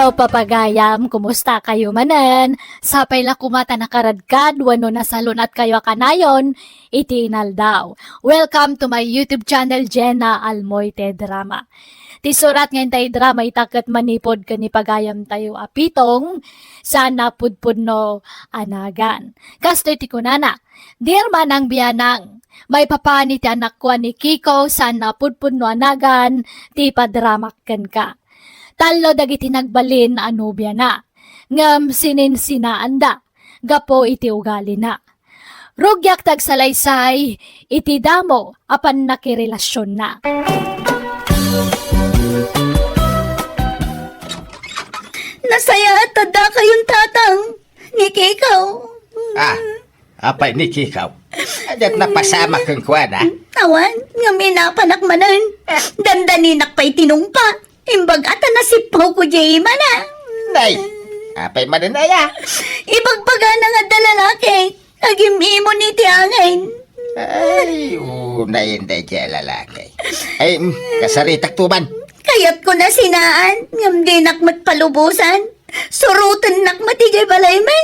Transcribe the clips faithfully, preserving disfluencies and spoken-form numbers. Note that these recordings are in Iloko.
Hello, papagayam. Kumusta kayo manen? Sapay la koma ta nakaradkad wenno nasalun-at kayo a kanayon iti inaldaw. Welcome to my YouTube channel, Jenna Almoite Drama. Ti surat nga intay drama ita ket manipud ken ni pagayam tayo a Pitong, saan a pudpudno a nagan. Kastoy ti kunana, Dear Manang Bianang, maipapan iti anakko a ni Kiko, saan a pudpudno a nagan ti padramak kenka. Tallo dagiti nagbalin a nobiana, ngem sininsinaanda gapu iti ugalina. Rugiak ti agsalaysay iti damo a pannakirelasionna. Nasayaat ta dakayon, Tatang, ni Kiko. Ah, apay ni Kiko? Adiak napasamak kenkuana. Awan, ngem inapanak manen. Dandaninak pay tinungpa. Imbag a ta nasipawko diay imana. Nay, apay manen aya? Ibagbagana nga adda lalaki, agim-imon iti angin. Ay, unay daydiay a lalaki. Ay, mm, kasaritak tuman. Kayatko na sinaan, ngem dinak met palubosan. Surotennak met idiay balaymi.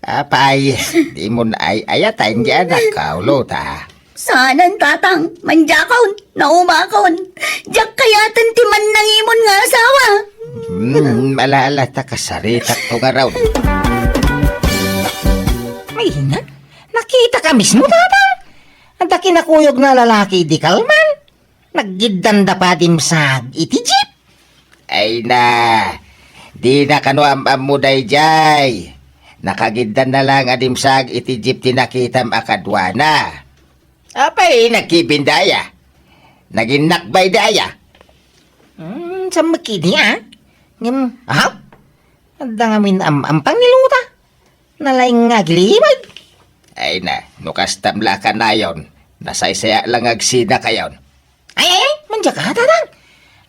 Apay, dimon ay-ayatan diay anakko, Luta. Saanen, Tatang. Mandiakon, naumakon. Diak kayaten ti mannangimon nga asawa. Hmm, ala-ala ta kasaritak to ngarud. Ay, na, nakitak a mismo, Tatang. Adda kinakuyogna a lalaki idi kalman. Naggiddanda pay a dimsag iti jeep. Ay na, dina kano am-ammo daydiay. Nakagiddanna laeng a dimsag iti jeep ti nakitam a kaduana. Apay, nagkibinda aya? Naginnakbayda aya? Hmm, saan met ketdi, a? Ngem, aha? Adda ngamin am-ampang ni Luta. Nalaing nga aglimag. Ay na, no kastam la a kanayon, nasaysayaat la nga agsinakayon. Ay, ay, ay, mandiaka, Tatang.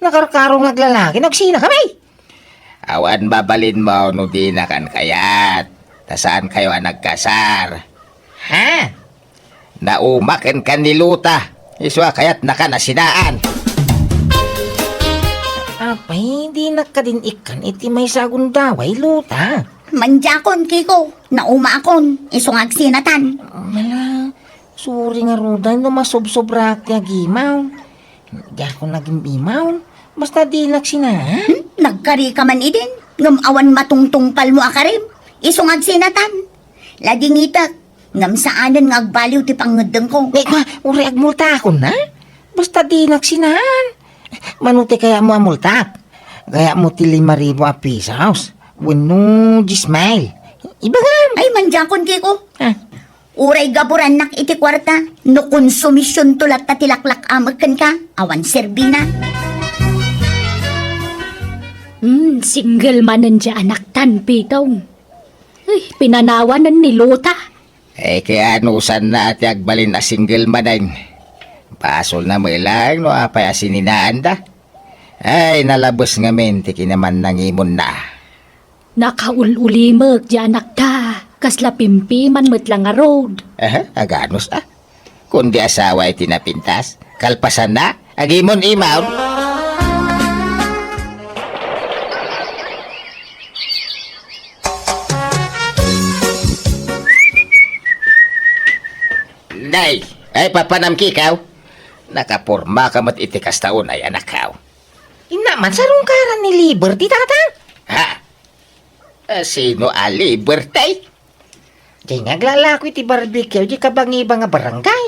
Nakarkaro nga aglalaki no agsinakami. Awan mabalinmo no dinakan kayat. Ta saankayo a nagkasar. Ha? Naumaken kan ni Luta. Isu a kayatnakan a sinaan. Apay, dinak kadin ikkan iti maysa a gundaway, Luta. Mandiakon, Kiko. Naumakon. Isu nga agsinatan. Mala, sorry ngarud no masobsobraak ti agimaw. Diakon agim-imaw. Basta dinak sinaan. Hmm? Nagkarika man idin. Ngem awan matungtungpalmo a karim. Isu nga agsinatan. Ladingitek, ngem saanen nga agbaliw ti pangngeddengko. Ay, kua, uray agmultaakon, a? Basta dinak sinaan. Mano ti kayatmo a multaak? Kayatmo ti lima ribu a pesos? Wenno dies mil? Ibagam! Ay, mandiakon, Kiko. Ah. Uray gaburannak iti kuarta, no konsumisionto latta ti laklak-amek kenka, awan serbina. Hmm, single manen diay anaktan, Pitong. Ay, pinanawanen ni Luta. Ay, kaya anusanna ti agbalin a single manen. Basolna met laeng no apay a sininaanda. Ay, nalabes ngamin ti kinamannangimonna. Nakaul-ulimek diay anakta. Kasla pimpiman met la ngarud. Aha, aganus a. Kundi asawa iti napintas, kalpasanna, agimon-imon. Nay, ay papanam Kiko. Nakapormaka met iti kasta unay, anakko. Inna man, sarungkaran ni Liberty, Tatang. Ha? A, sino a Liberty? Diay nga aglalako iti barbecue, diay kabangibang a barangay.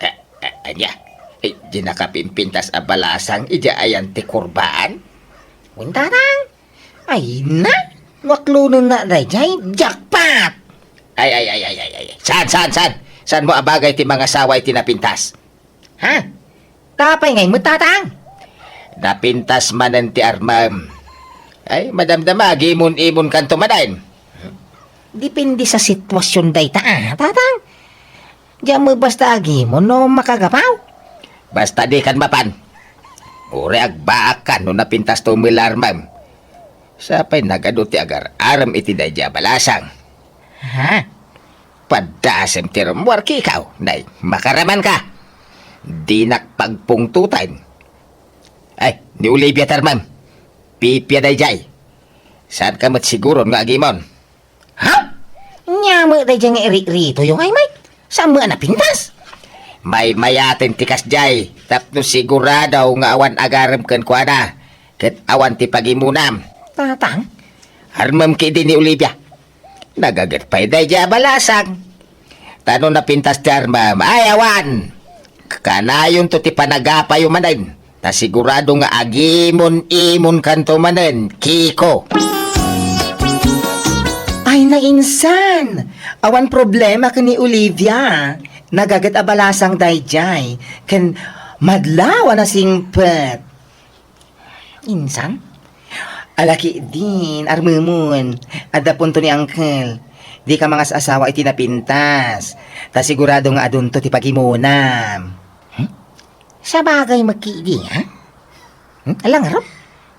A, a, ania? Ay, diay nakapimpintas a balasang idiay ayan ti kurbaan? Wen, Tatang. Ay, na? No aklonenna daydiay, jackpot! Ay, ay, ay, ay, ay, ay. Saan, saan, saan? Saanmo a bagay ti mangasawa iti napintas? Ha? Apay ngay met, Tatang? Napintas manen ti armem. Ay, madamdama, agimon-imonkanto manen. Depende sa sitwasion dayta, a, Tatang. Diak met basta agimon no makagapu. Basta dikan mapan. Uray agbaakkan no napintasto met la armem. Sapay nagadu ti agar-arem iti daydiay a balasang. Ha? Padasem ti rummuar, Kiko. Nay, makaramanka. Dinak pagpungtoten. Ay, ni Olivia ti armem. Pipia daydiay. Saanka met siguron nga agimon? Ha? Ania met daydiay nga iri-iritoyo, ngay, Mike? Saan met a napintas? Maymayaten ti kasdiay, tapno sigurado nga awan agarem kenkuana, ket awan ti pagimonam. Tatang? Armem ketdi ni Olivia. Nagaget pay daydiay a balasang. Ta no napintas ti armem, ay awan! Kanayonto ti panagapayo manen. Ta sigurado nga agimon-imonkanto manen, Kiko. Ay, nainsan! Awan problema ken ni Olivia. Nagaget a balasang daydiay. Ken madlaw a nasingpet. Insan? Ala ketdin, armemon. Adda punto ni Uncle. Dika mangas-asawa iti napintas. Ta sigurado nga adunto ti pagimonam. Hmm? Sabagay met ketdi, ha? Hmm? Ala ngarud,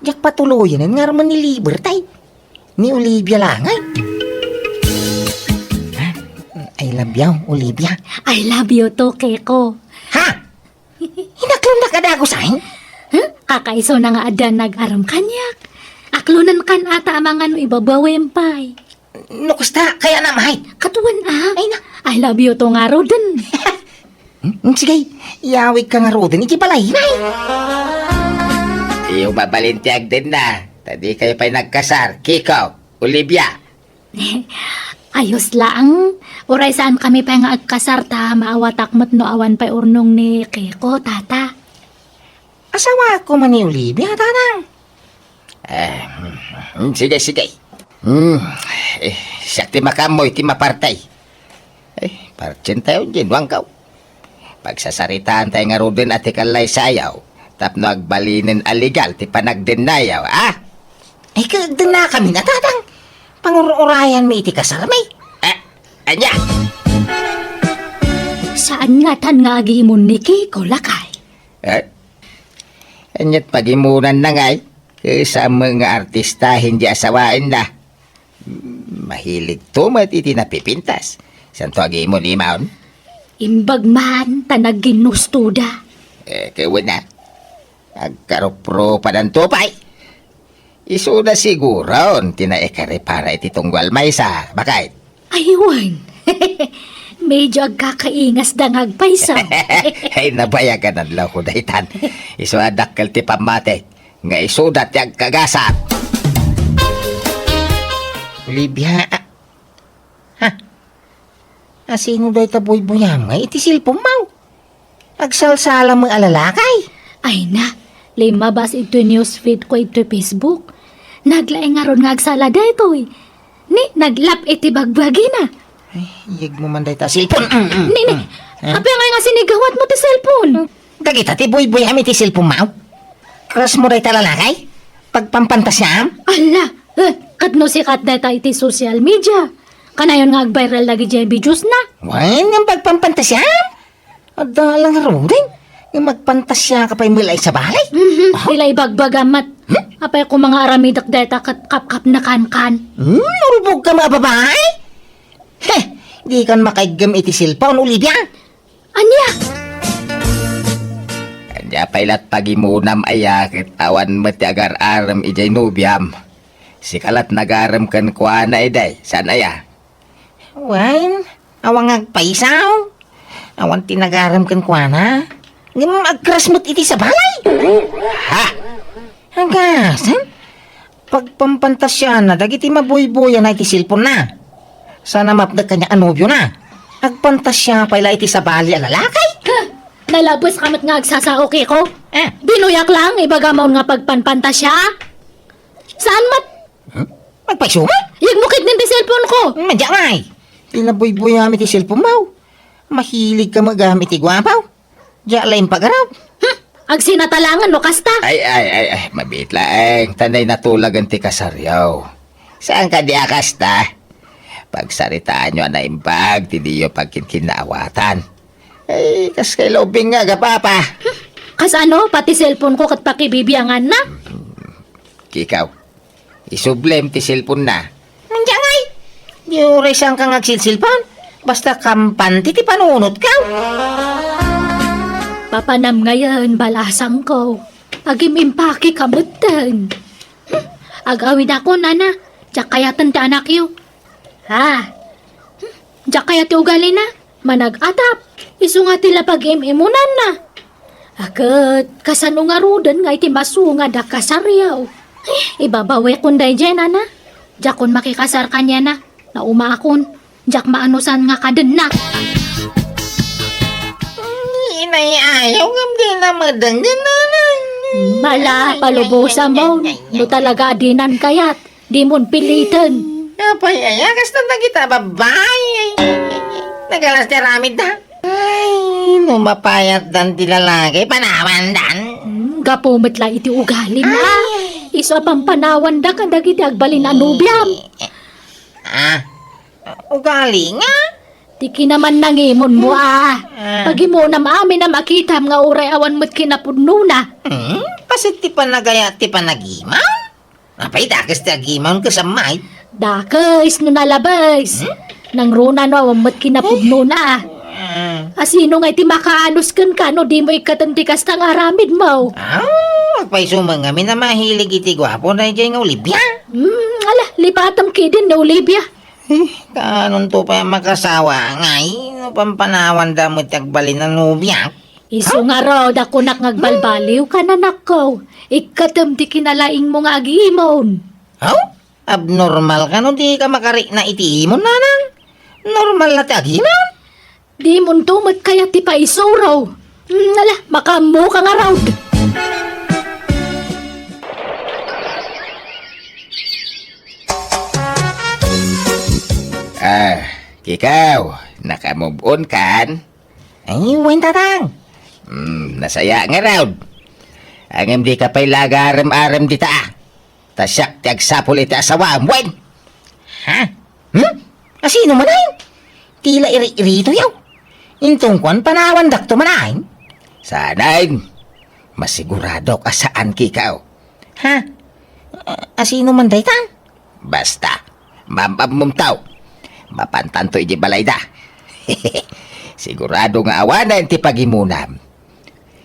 diak patuloyen nga armen ni Libertay. Ni Olivia la ngay. Ha? I love you, Olivia. I love you too, Kiko. Ha? Inaklonnak a dagus, ay? Huh? Kakaisuna nga adda nag-aram kaniak. Aklonenkan ata a mangano ibabawem pay. No kasta, kayatna met. Katuan a. Ay na. I love you too ngaruden. Hmm? Sige, iyawidka ngaruden iti balay, nay. Iyo mabalin ti agdenna. Ta dikayo pay nagkasar, Kiko, Olivia. Ayos laeng. Uray saankami pay nga agkasar ta maawatak met no awan pay urnong ni Kiko, tata. Asawaak koma ni Olivia, tatang. Eh, mm, sige, sige. Hmm, eh, siak ti makaammo iti maparti. Eh, partsentayo diay nuangkaw. Pagsasaritaantayo ngaruden a ti kallaysayaw tapno agbalinen a legal ti panagdennayaw, a? Ay, kagdennakamin a, tatang. Pangur-urayanmi iti kasarmi. Eh, ania? Saan ngatan nga agimon ni Kiko, lakay? Eh? Aniat pagimonanna ngay? Ket saan met nga artistahen diay asawaenna. Mahiligto met iti napipintas. Saanto agimon, imaon? Imbag man ta nagginnustoda. Eh, ket wen a. Agkaruprupadanto pay. Isuda siguron ti naikaripara iti tunggal maysa, baket. Ay, wen. Medyo agkakaingasda nga agpayso. Ay, nabayagan a laeng daytan. Isu a dakkel ti pammati nga isuda ti agkagasat. Olivia, a-, ha? Asino dayta buybuyam nga iti cellphone-mo? Agsalsala met a lalaki? Ay na, limmabas iti newsfeed ko iti Facebook. Naglaing ngarud nga agsala daytoy. Ni, naglap iti bagbagina. Ay, iyegmo man dayta a cellphone. Mm, mm, Ni, ni, mm. Eh? Apay ngay nga sinigawatmo ti cellphone? Dagita ti buybuyam iti cellphone-mo? Crush-mo dayta a lalaki? Pagpampantasiam? Ala, eh, ket no sikat dayta iti social media. Kanayon nga agviral dagiti videos-na. Wen, nga pagpampantasiam? Adda la ngaruden nga agpantasiaka pay met la iti sabali. Mhm, ah? Ti la ibagbagam met. Hmm? Apay koma nga aramidek dayta ket kapkapnekankan. Hmm, urbogka met a babai? Heh, dikan makaiggem iti cellphone, Olivia. Ania? Ania pay la't pagimonam aya ket awan met ti agar-arem idiay nobiam? Sika la't nagarem kenkuana idi, saan aya? Wen, awan nga agpayso. Awan ti nagarem kenkuana. Ngem agcrush met iti sabali. Ha? Agasan? Pagpampantasiana dagiti mabuybuya na iti cellphone-na. Saan a mapnek kaniak a nobiona. Agpantasia pay la iti sabali a lalaki. Huh! Nalabuska met nga agsasao, Kiko. Eh? Binuyak laeng, ibagam nga pagpanpantasia. Saan met? Huh? Agpayso met? Iyegmo ketdin ti cellphone-ko. Madiay. Ti nabuybuyam iti cellphone-mo. Mahiligka met gayam iti guapo. Diak la impagarop. Hmm, agsinatalangen no kasta. Ay, ay, ay, ay, mabiit laeng, ta nay natulagen ti kasaryo. Saan kadi a kasta? Pagsaritaanyo a naimbag ti diyo pagkinkinnaawatan. Ay, kas kay laubing nga agapapa. Hmm, kasano? Pati cellphone-ko ket pakibibianganna? Kikaw, isublem ti cellphone-na. Madiay. Di uray saanka nga agsilsilpon. Basta kampante ti panunotko. Papanam ngayen, balasangko. Agim-impakeka metten. Hmm, Ag-awidakon, nana. Diak kayaten ti anakyo. Ha? Diak kayat ti ugalina. Manag-atap. Isu nga ti la pag-im-imunanna. A ket, kasano ngaruden nga iti masunga da kasaryo? Eh, ibabawikon daydiay, nana. Diakon makikasar kaniana. Naumakon. Diak maanusan nga kadenna. Inay, ayaw ngem di na madenggen, nanang. Mala, palubosa mo. No talaga a dinan kayat, dimon piliten. Apay, aya, kasta dagita babae. Nagalas ti aramidda. Ay, no mapayatdan ti lalaki, panawandan. Hmm, gapu met la iti ugalina. Ay. Isu a pampanawanda kadagiti agbalin a nobiam. Ah, ugali nga? Ti kinaman nangimonmo, a. Ah. Pagimonam amin a makitam nga uray awan met kinapudnona. Hmm? Paset ti panagayat ti panagimon? Apay, dakes ti agimon ket sammay. Dakes no nalabes. Hmm? Nangruna no awan met kinapudnona. Ah. A, sino nga iti makaanus kenka no dimo ikkaten ti kasta nga aramidmo? Ah, agpayso man ngamin a mahilig iti guapo daydiay nga Olivia. Hmm, ala, lipatem kidin ni Olivia. Eh, kaanonto pay a makasawa, ngay, no pampanawanda met ti agbalin a nobiak? Isu ngarud a kunak nga agbalbaliw ka, nanakko. Ikkatem ti kinalaingmo nga agimon. Aw? Abnormal ka no di ka makarikna iti imon, nanang? Normal la ti agimon? Dimonto met kayat ti paisuro. Hmm, ala, makaammo ka ngarud. Ah, Kikaw, naka-move on kan? Ay, wen, tatang. Hmm, nasaya ngarud. Ngem di ka pay la agarem-arem dita, a. Ta siak ti agsapul iti asawaem, wen? Ha? Hmm? A, sino man, ay? Ti la iri-iritoyo. Intong kuan, panawandakto man, ay? Saan, ay? Masiguradok a saan, Kikaw. Ha? A, a, sino man dayta? Basta, maam-ammomto. Mapantanto idiay balayda. Sigurado nga awanen ti pagimonam.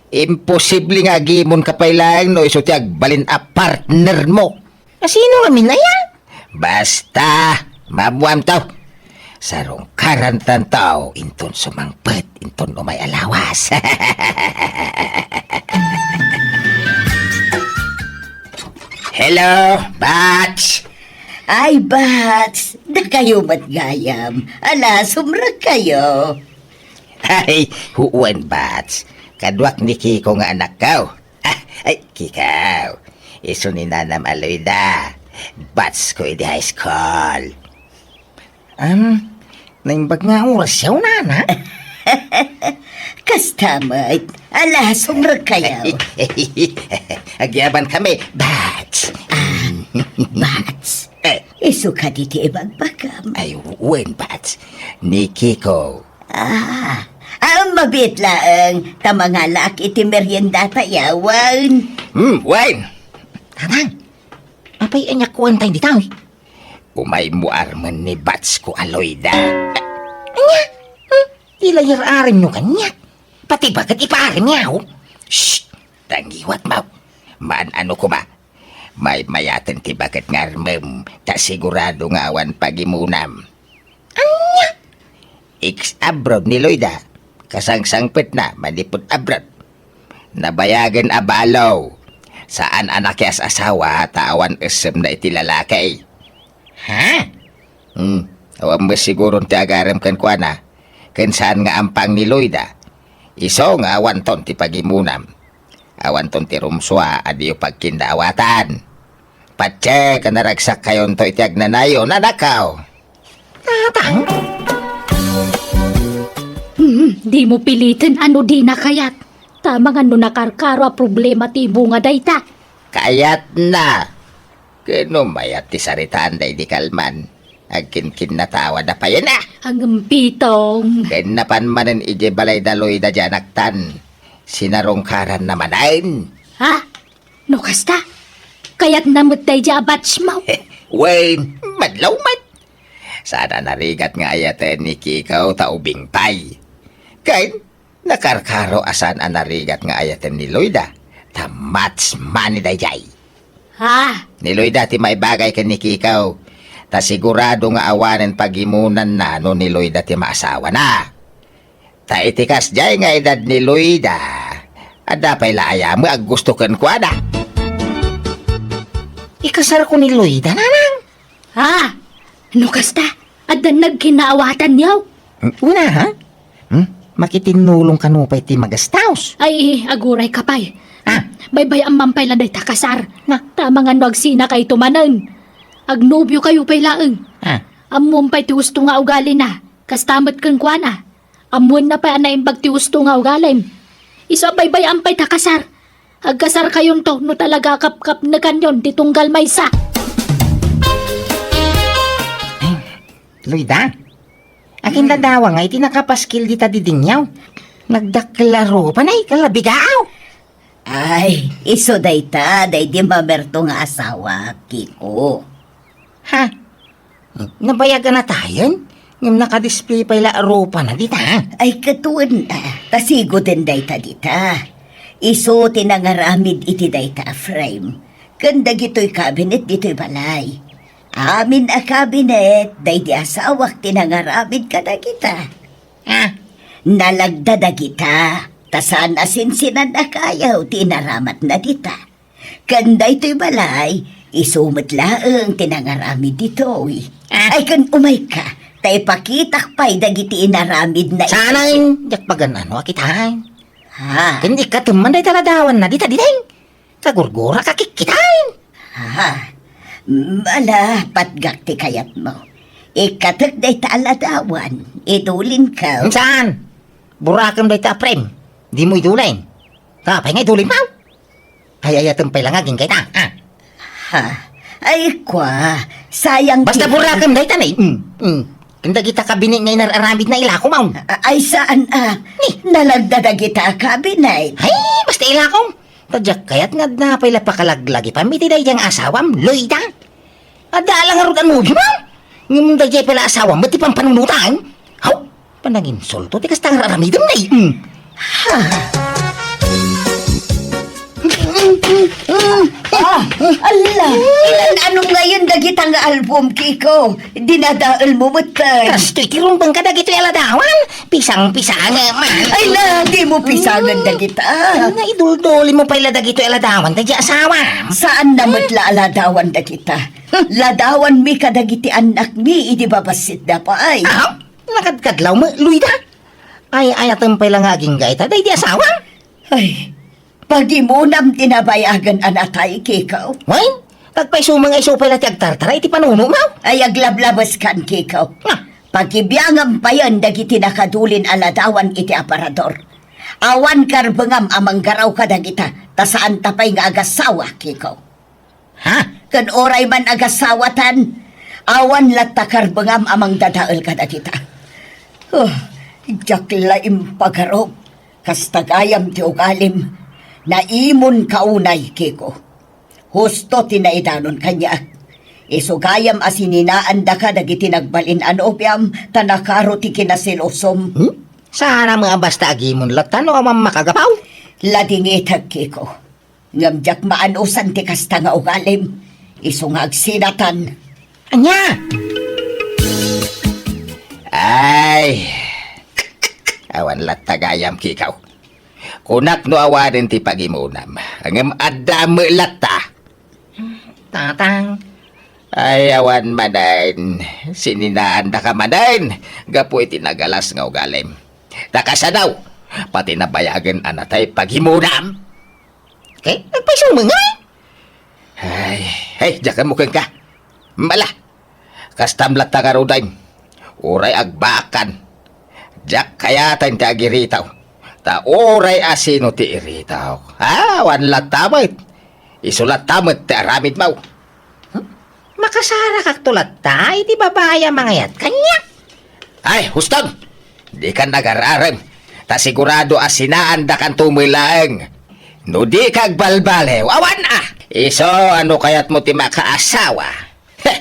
Imposible nga agimonka pay laeng no isu ti agbalin a partnermo. A, sino ngamin aya? Basta, maammoamto. Sarungkarantanto inton sumangpet inton umay a lawas. Hello, Bats! Ay, Bats! Dakayo met gayam. Ala, sumrekkayo. Ay, wen, Bats. Kaduak ni Kiko nga anakko. Ah, ay, Kikaw. Isu ni Nanam a Loida. Batch ko idi high school. Am, naimbag nga orasyo, nana? Kasta met. Ala, sumrekkayo. Agyaban kami, Bats. Ah, Bats. Eh. Isu kadi ti ibagbagam. Ay, wen, Bats. Ni Kiko. Ah, ah, mabiit laeng, ta mangalaak iti meriendatayo, wen. Hmm, wen. Tatang, apay ania kuentayo dita, eh? Umaymo armen ni Bats ko a Loida. Ania? Hmm? Ti la yar-arenyo kaniak. Pati baket ipaaremyo. Shh! Tangiwat mo. Maan-ano koma. Maymayaten ti baket nga armem, ta sigurado nga awan pagimonam. Ania? Ex-abroad ni Loida, kasangsangpetna manipud abroad. Nabayagen a balo. Saan a nakias-asawa ta awan essemna iti lalaki. Ha? Hmm, awan met siguron ti agarem kenkuana, ken saan nga ampang ni Loida. Isu nga awanton ti pagimonam. Awanton ti rumsua a diyo pagkindaawatan. Patse ka naragsakkayonto iti agnanayon, anakko. Tatang? Hmm, dimo piliten a no dina kayat. Ta amangan no nakarkaro a problema ti ibunga dayta. Kayatna. Ken no mayat ti saritaan daydi kalman, agkinkinnatawa da payen a. Agempitong. Ken napan manen idiay balayda Loida diay anaktan. Sinarungkaranna manen. Ha? No kasta, kayatna met daydiay a batchmo. Wen, madlaw met. Saan a narigat nga ayaten ni Kiko ta ubing pay. Ken, nakarkaro a saan a narigat nga ayaten ni Loida, ta match money daydiay. Ah, ni Loida ti maibagay ken ni Kikaw. Ta sigurado nga awanen pagimunanna no ni Loida ti maasawana. Ta iti kasdiay nga edad ni Loida, adda pay la aya met aggusto kenkuana. Ikasarko ni Loida, nanang? Ah, no kasta, addan nagkinaawatanyo? Hmm, una, ha? Hmm? Makitinnulong kano pay ti magastaos? Ay, aguray ka pay. Ah. Baybay-am man pay la dayta kasar. Na? Ta mangan no agsinakayto manen. Agnobio kayo pay laeng. Ah. Ammom pay ti husto nga ugalina. Kasta met kenkuana. Ammoenna pay a naimbag ti husto nga ugalim. Isu a baybay-am pay ta kasar. Agkasarkayonto no talaga a kapkapnekanyon ti tunggal maysa. Ay, Loida, akin ladawa nga iti nakapaskil dita didingyaw. Nagdakkel a rupa, nay, kalabigaaw. Ay, isu dayta, daydi mamerto nga asawa, Kiko. Ha? Nabayag a natayen? Ngem nakadisplay pay la a rupana dita. Ay, ket wen, ah, ta sigoden dayta dita. Isu ti nangaramid iti dayta a frame. Ken dagitoy cabinet ditoy balay. Amin a cabinet, daydi asawak ti nangaramid kadagita. Ah. Nalagda dagita, ta saan a sinsinan a kayo ti inaramatna dita. Ken daytoy balay, isu met laeng ti nangaramid ditoy. Ah. Ay, ken umayka, ta ipakitak pay dagiti inaramidna iti Sanay, diak pagan-ano a kitaen. Ha? Ken ikkatem man dayta ladawanna dita diding. Kagurgura ka kikkitaen. Ha? Ala, patgak ti kayatmo. Ikkatek dayta a ladawan, idulinko. Saan? Burakem dayta a frame. Dimo idulin. Apay nga idulin mo? Ay, ayatem pay la nga agingga ita, ah. Ha? Ay, kwa, sayang Basta ti burakem dayta, nay. Mm, mm. Ken dagita kabinet nga inar-aramidna, ilakom, aw. A-, ay, saan, ah? Ni? Nalagda dagita a kabinet. Ay, basta ilakom. Ta diak kayat nga adda pay la pakalaglagipan iti daydiay nga asawam, Loida. Adda la ngarud a nobio mo. Ngem daydiay pay la asawam met ti pampanunotan. Haw! Pananginsulto ti kasta nga aramidem, nay. Mm. Ah, ala, ilan-anom ngayon dagita nga album, Kiko? Dinadaelmo met, ay. Kastoy ti rumbeng kadagitoy a ladawan. Pisang-pisangem. Ay, la, dimo pisangen dagita. Ay, nga iduldulin mo pay la dagitoy a ladawan daydiay asawam. Saanna met la a ladawan dagita. Ladawanmi kadagiti annakmi idi babassitda pay. Aha, nakadkadlaw met, Loida. Ay, ayatem pay la nga agingga ita daydi asawam. Ay, pagimunam ti nabayagen a natay, Kiko. Wen, agpayso met nga isu pay la ti agtartara iti panunom, aw. Ay, aglablabeskan, Kiko. Ah. Pagibiangam payen dagiti nakadulin a ladawan iti aparador. Awan karbengam a manggaraw kadagita, ta saanta pay nga agasawa, Kiko. Ha? Ken uray man agasawatan, awan latta karbengam a mangdadael kadagita. Oh, diak la impagarup. Kasta gayam ti ugalim. Naimonka unay, Kiko. Husto ti naidanon kaniak. Isu gayam a sininaandaka dagiti nagbalin a nobiam, ta nakaro ti kinasilosom. Hmm? Saan a met a basta agimon latta no awan makagapaw? Ladingitek, Kiko. Ngem diak maanusan ti kasta nga ugalim. Isu nga agsinatan. Ania? Ay, awan latta gayam, Kiko. Kunak no awanen ti pagimunam. Ngem adda met latta. Tatang. Ay, awan manen. Sininaandaka manen gapu iti nagalas nga ugalim. Ta kasano, pati nabayagen a natay pagimunam. Ket agpayso met ngay? Ay, ay, diak ammo kenka. Mala, kastam latta ngaruden. Uray agbaakan. Diak kayaten ti agiritaw. Ta uray asino ti iritaw. Ah, awan latta met. Isu latta met ti aramidmo. Hmm? Makasarakakto latta iti babai a mangayat kaniak. Ay, hustong! Dikan agar-arem, ta sigurado a sinaandakanto met laeng. No dika agbalbaliw, awan a! Isu a no kayatmo ti makaasawa. Heh!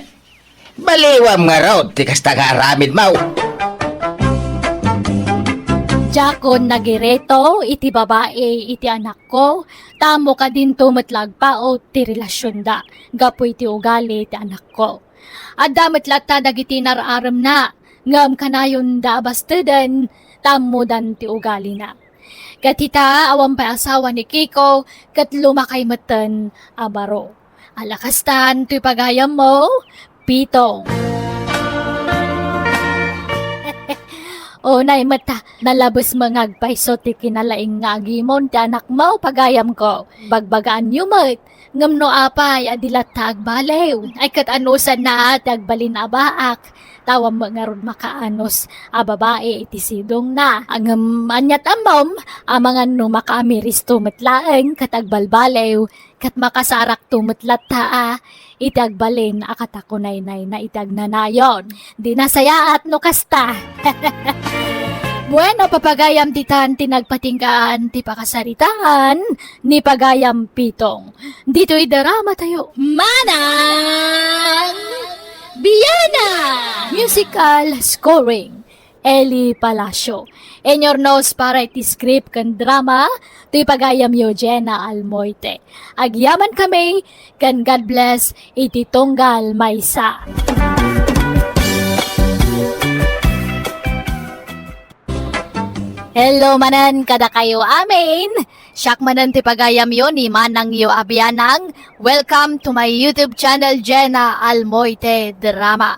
Baliwam ngarud ti kasta nga aramidmo. Diakon nagireto iti babai iti anakko, ta ammo kadinto met la agpaut ti relasionda gapu iti ugali ti anakko. Adda met latta dagiti nar-aremna, ngem kanayonda a basteden ta ammodan ti ugalina. Ket ita, awan pay asawa ni Kiko, ket lumakay metten a baro. Ala kastan toy pagayammo, Pitong. Unay met, nalabes met nga agpayso ti kinalaing nga agimon ti anakmo, pagayamko. Bagbagaanyo met, ngem no apay a di latta agbaliw, ay ket anusanna ti agbalin a baak, ta awan met ngarud makaanus a babai iti sidongna. Ngem aniat ammom, amangan no makaamiristo met laeng ket agbalbaliw, ket makasarakto met latta a iti agbalin a katakunaynayna iti agnanayon. Di nasayaat no kasta. Bueno, papagayam ditan ti nagpatinggaan ti pakasaritaan ni Pagayam Pitong. Ditoy drama tayo. Manang Biana! Musical scoring, Eli Palacio. Inurnos para iti script ken drama, ti pagayamyo, Jenna Almoite. Agyaman kami, ken God bless iti tunggal maysa. Hello manen kadakayo amin. Siak manen ti pagayamyo ni Manangyo a Bianang. Welcome to my YouTube channel, Jenna Almoite Drama.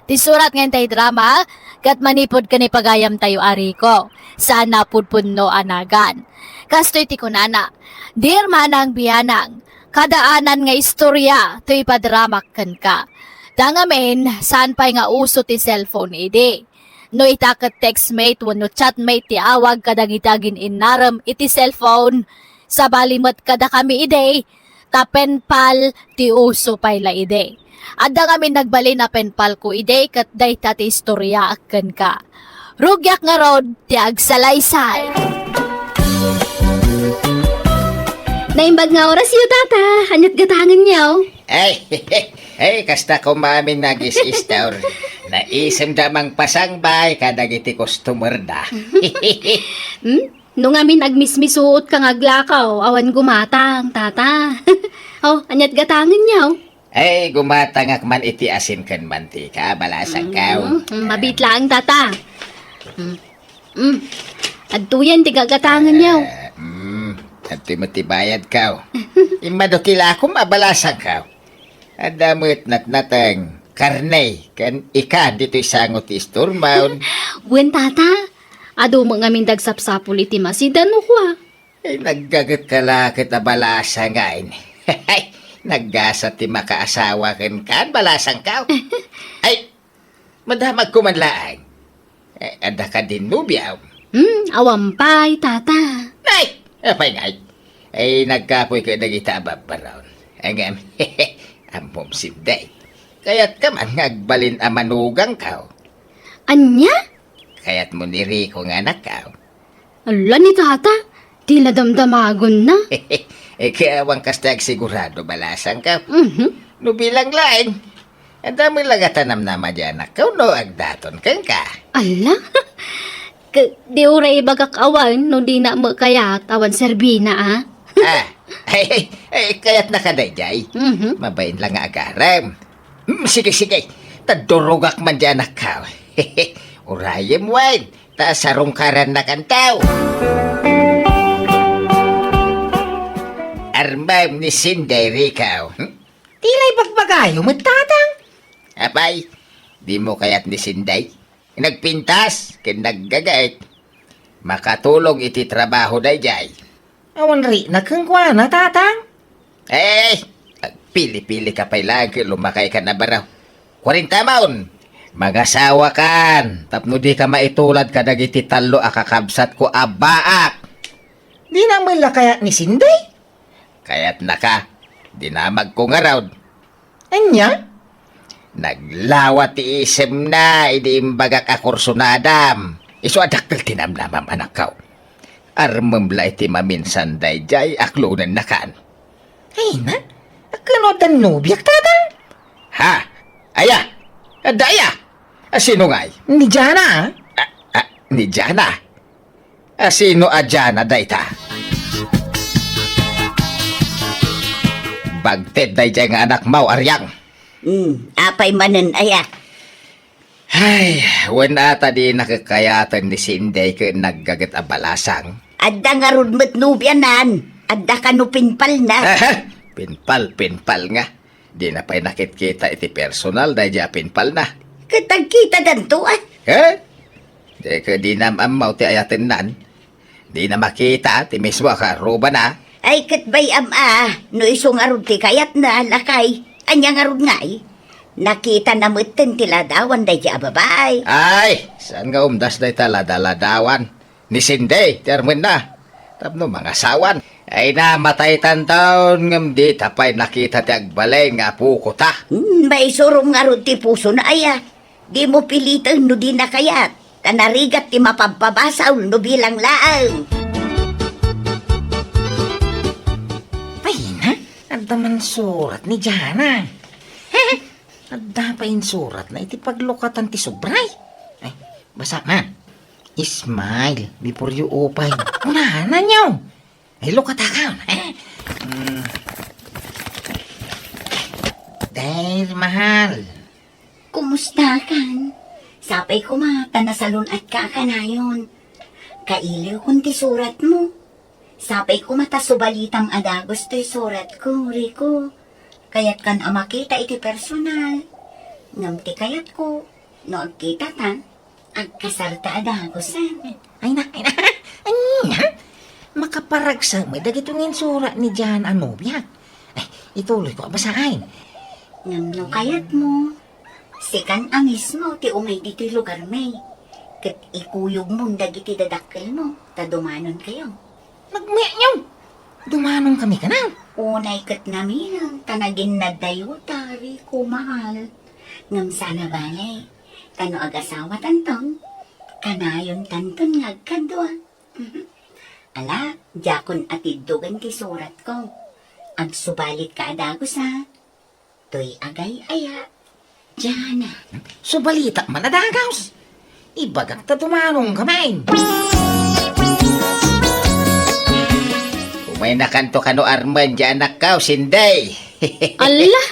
Ti surat nga intay drama, ket manipud ken ni pagayamtayo a Rico, saan a pudpudno a nagan. Kastoy ti kunana, "Dear Manang Bianang, kadaanan nga istorya ti ipadramak kenka. Ta ngamin, saan pay nga uso ti cellphone idi. No ita ket textmate wenno chatmate ti awag kadagiti agin-innarem iti cellphone, sabali met kadakami idi, ta penpal ti uso pay la idi. Adda ngamin nagbalin a penpalko idi ket dayta ti istoryaak kenka. Rugiak ngarud ti agsalaysay." Naimbag nga orasyo, Tata. Aniat gatangenyo? Ay, ay, kasta koma amin nga agis-istor. Naisemda mangpasangbay kadagiti customerda. Hmm? No ngamin agmismisuot ka nga aglakaw, awan gumatang, Tata. Oh, aniat gatangenyo? Ay, gumatangak man iti asin ken mantika, balasangkaw. Mm, mm, mabit laeng, Tata. Mm, mm. Adtoyen ti gagatangenyo. Eh, mm, adtoy met ti bayadkaw. Immadu ti lakom a balasangkaw. Adda met natnateng, karne, ken ikan ditoy sango ti istormon. Wen, Tata, adu met ngamin dagsapsapul iti masida no kua. Ay, naggaget ka la ket a balasang, ay. Naggasa ti makaasawa kenka, balasangkaw. Ay, madamagko man laeng. Eh, adda kadin nobiam? Hmm, awan pay, Tata. Ay, apay ngay? Ay, nagkapoy ket dagita a babbaron. Ngem, ammom, Sinday. Kayatka man nga agbalin a manugangkaw. Ania? Kayatmo ni Rico nga anakkaw? Ala ni Tata, ti nadamdamagonna. Eh, kaya awan kasta agsigurado, balasangkaw. Mhm. No bilang laeng, adda met la gatanamnama di anakkaw no agdaton kenka. Ala? K-, di uray ibagak awan no dina met kayat awan serbina, a? Ah, ay, ay, ay, kayatnaka daydiay. Mhm. Mabain la nga agarem. Mm, sige, sige. Ta durogak man di anakkaw. Urayem wen, ta sarungkarannakantaw. Armem ni Sinday, Rico. Hmm? Ti la ibagbagayo met, Tatang? Apay, dimo kayat ni Sinday? Nagpintas ken naggagaet. Makatulong iti trabaho daydiay. Awan rikna kenkuana, Tatang? Eh, agpili-pili ka pay laeng ket lumakay ka na baro. Kuarentamon, mangasawakan tapno dika maitulad kadagiti tallo a kakabsatko a baak. Dina met la kayat ni Sinday? Kayatnaka, dinamagko ngarud. Ania? Naglawa ti isemna idi imbagak a kursunadam. Isu a dakkel ti namnamam, anakko. Armem la iti maminsan daydiay a klonennakan. Ay na, ken no adda nobiak, Tatang? Ha? Aya? Adda aya? A, sino ngay? Ni Jana, a. A, a, ni Jana? Asino a Diana dayta? Bagted daydiay nga anakmaw, Ariang. Hmm, apay manen aya? Ay, wen ata di nakakayaten ni Sinday ken naggaget a balasang. Adda ngarud met nobianan. Adda kano pinpalna. Aha! Pinpal, pinpal nga. Di na pay nakitkita iti personal daydiay a pinpalna. Ket agkitadanto, a? He? Di ket di nam-ammaw ti ayatennan. Di na makita ti mismo a kaarrubana. Ay, ket bay-am a, no isu ngarud ti kayatna, lakay. Ania ngarud ngay? Nakitana metten ti ladawan daydiay a babai. Ay, saan nga umdas dayta ladaladawan? Ni Sinday, ti armenna. Tapno mangasawan. Ay, namataytan taon, ngem dita pay nakita ti agbalin nga apokota. Hmm, maisurom ngarud ti pusona aya. Dimo piliten no dina kayat, ta narigat ti mapabpabasol no bilang laeng. Payna, adda man surat ni Diana. Adda pay insuratna iti paglukatan ti sobray. Ay, basa man. Smile before you open. Kunana niyo. Ay, lukataka. Eh? Mm. Dear mahal. Kumusta kan? Sapay koma ta nasalun-atka a kanayon. Kailiwkon ti suratmo. Sapay koma ta subalitam a dagus toy suratko, Rico. Kayatkan a makita iti personal. Ngem ti kayatko, no agkitata, agkasarta a dagus, a. Ay na, ay na. Ania? Makaparagsak met dagitoy nga insurat ni Diana a nobiak. Ay, ituloyko a basaen. Ngem no kayatmo, sikan a mismo ti umay ditoy lugarmi. Ket ikuyogmon dagiti dadakkelmo, ta dumanonkayo. Nagmeknyo! Dumanon kami kanan. Unay ket namilang ta naginnaddayo ta, Rico, mahal. Ngem saan a bale, ta no agasawatanton, kanayontanton nga agkadua. Ala, diakon atiddogen ti suratko. Agsubalitka a dagus, a. Toy agay-aya, Diana. Subalitak man a dagus. Ibagak ta dumanon kami. Umaynakanto kano armen, Dianakko, Sinday. Alla,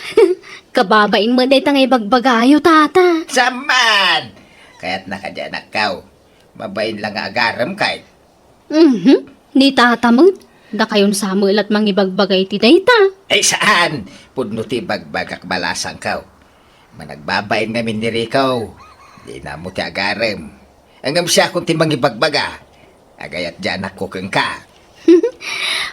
kababain met dayta nga ibagbagayo, tata. Saman! Kayatna ka, Dianakko. Mabain la nga agarem kay. Mhm. Ni tata met, dakayon sa met lat mangibagbaga iti dayta. Ay, saan! Pudno ti ibagbagak, balasangko. Managbabain ngamin ni Rico. Di na mo ti agarem. Ngem siakon ti mangibagbaga. Agayat dianakko kenka.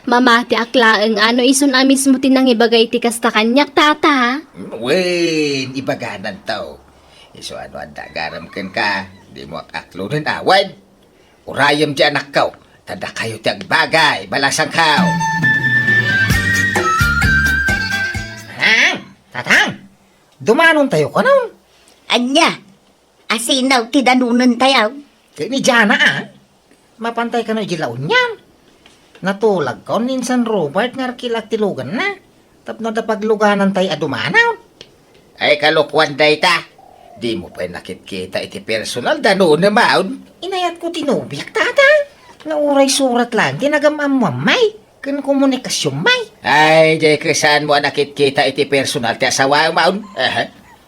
Mamatiak laeng a no isun a mismo ti nangibaga iti kasta kaniak, tata. Wen, ibagananto. Isu a no adda agarem kenka, di mo ak-aklonen awan. Urayem dianakko, ta dakayo ti agbagay, balasangko. Tatang! Tatang! Dumanontayo kanon? Ania? Asino ti danonentayo? Ket ni Diana, a. Mapantay kano iti La Union. Natulagkon ni Insan Robert nga arkilak ti luganna. Tapno adda pagluganantay a dumanon. Ay, kalokuan dayta. Di mo pay nakitkita iti personal, danonem, a. Inayatko ti nobiak, tata. Nga uray surat lang ti nagam-ammoammay ken komunikasionmay. Ay, diay ket saanmo a nakitkita iti personal ti asawaem, a. Aha.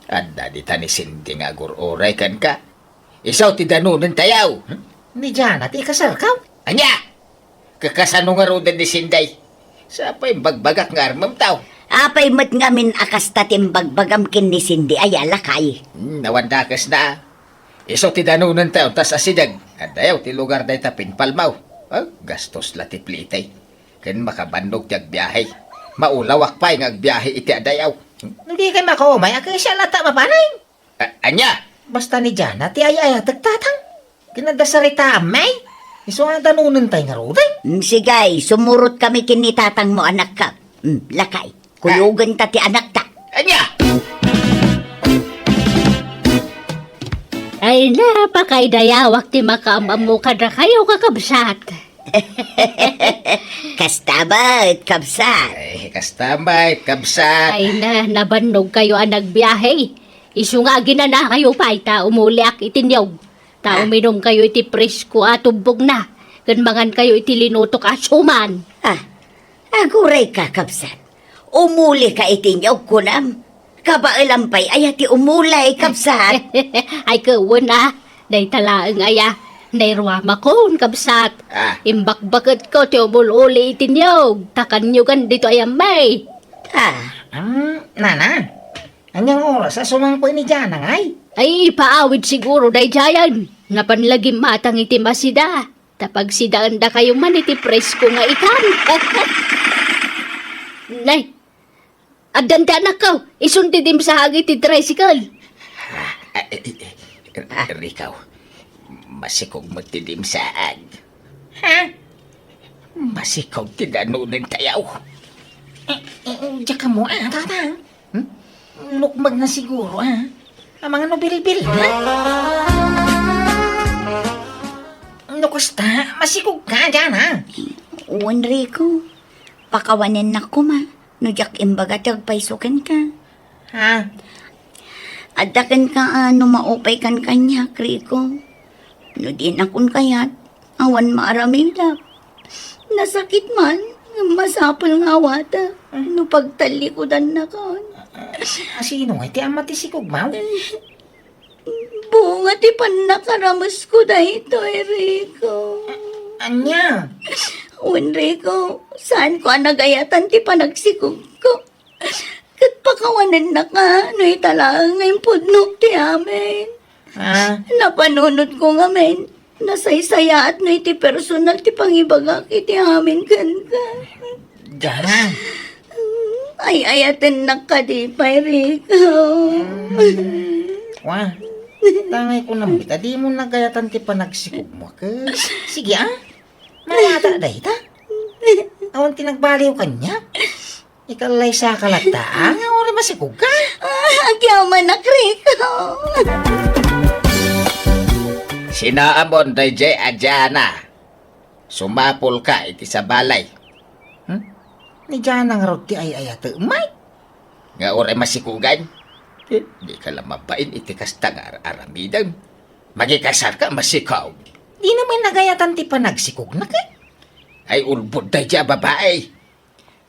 Adda dita ni Cindy nga agur-uray kenka. Isu ti danonentayo. Hmm? Ni Diana ti ikasarkaw? Ania? Kakasano ngaruden ni Cindy? Sapay imbagbagak nga armemtaw. Apay met ngamin a kasta ti imbagbagam ken ni Cindy aya, lakay? Hmm, awan dakesna. Isu ti danonentayo, tas asideg. Addayo ti lugar dayta pinpalmaw. Ah, gastos la ti plite. Ken makabannog ti agbiahe. Maulawak pay nga agbiahe iti adayo. No di kay makaumay, a, kasian latta mapanen. A-, ania? Basta ni Diana ti ay-ayatek, tatang. Ken adda saritaam, may? Isu a danonentay ngaruden. Mm, sige, sumurot kami ken ni tatangmo, anakko. Mm, lakay. Kuyogenta ti anakta. Ania? Ay, napakaydayawak ti makaam-ammo kadakayo, kakabsat. Kasta met, kabsat. Ay, kasta met, kabsat. Ay na, nabannogkayo a nagbiahe. Isu nga aginanakayo pay ta umuliak iti niyog. Ta Ah. uminumkayo iti presko a tubbogna. ken mangankayo iti linutok a suman. Ah, agurayka, kabsat. Umulika iti niyog, kunam. Kabaelam pay aya ti umulay, kabsat? Ay, wen a. Dayta laeng aya. Nairuamakon, kabsat. Ah. Imbakbaketko ti umul-uli iti niyog. Ta kanyogan dito aya may. Ah. Hmm, nana, ania nga oras a sumangko ni Jana ngay? Ay, ipaawid siguro daydiayen. Napan la gimmatang iti masida. Ta pagsidaendakayo man iti presko nga ikan. Nay, addan ti anakko, isun ti dimsaag iti tricycle. Ah, eh, eh, eh, Rico, masikog met ti dimsaag. Ha? Masikog ti danonentayo. Eh, eh, diak ammo, ah, tatang. Hmm? Lukmagna siguro, ah. Amangan no bilbil, ha? No kasta, masikogka, Jana. Wen, Rico. Pakawanennak koma no diak imbaga ti agpayso kenka. Ha? Adda kenka a no maupay kan kaniak, Rico. No dinakon kayat, awan maaramidak. Nasakit man, ngem masapul nga awatak. Hmm. No pagtallikudannakon. Ah, sino nga iti ama ti sikogmo? Bunga ti pannakaramesko daytoy, Rico. Ania? Wen, Rico, saanko a nagayatan ti panagsikogko. Ket pakawanennaka no ita laeng nga impudnok ti amin. Ah. Napanunotko ngamin, nasaysayaat no iti personal ti pangibagak iti amin kenka. Jana. Ay-ayatennak kadi pay, Rico. Wa, tangay ko namit a dimo nagayatan ti panagsikogmo, ket sige, ah. Mawata dayta. Awan ti nagbaliw kaniak. Ikalaysaka latta, ah, nga uray masikogka. Ah, agyamanak, Rico. Sinaamon daydiay a Jana. Sumapulka iti sabali. Hmm? Ni Jana ngarud ti ay-ayatek, Mike? Nga uray masikogan? Eh, dika la mabain iti kasta nga ar-aramidem. Makikasarka, masikog. Dina met nagayatan ti panagsikogna, ket? Ay, ulbod daydiay a babai.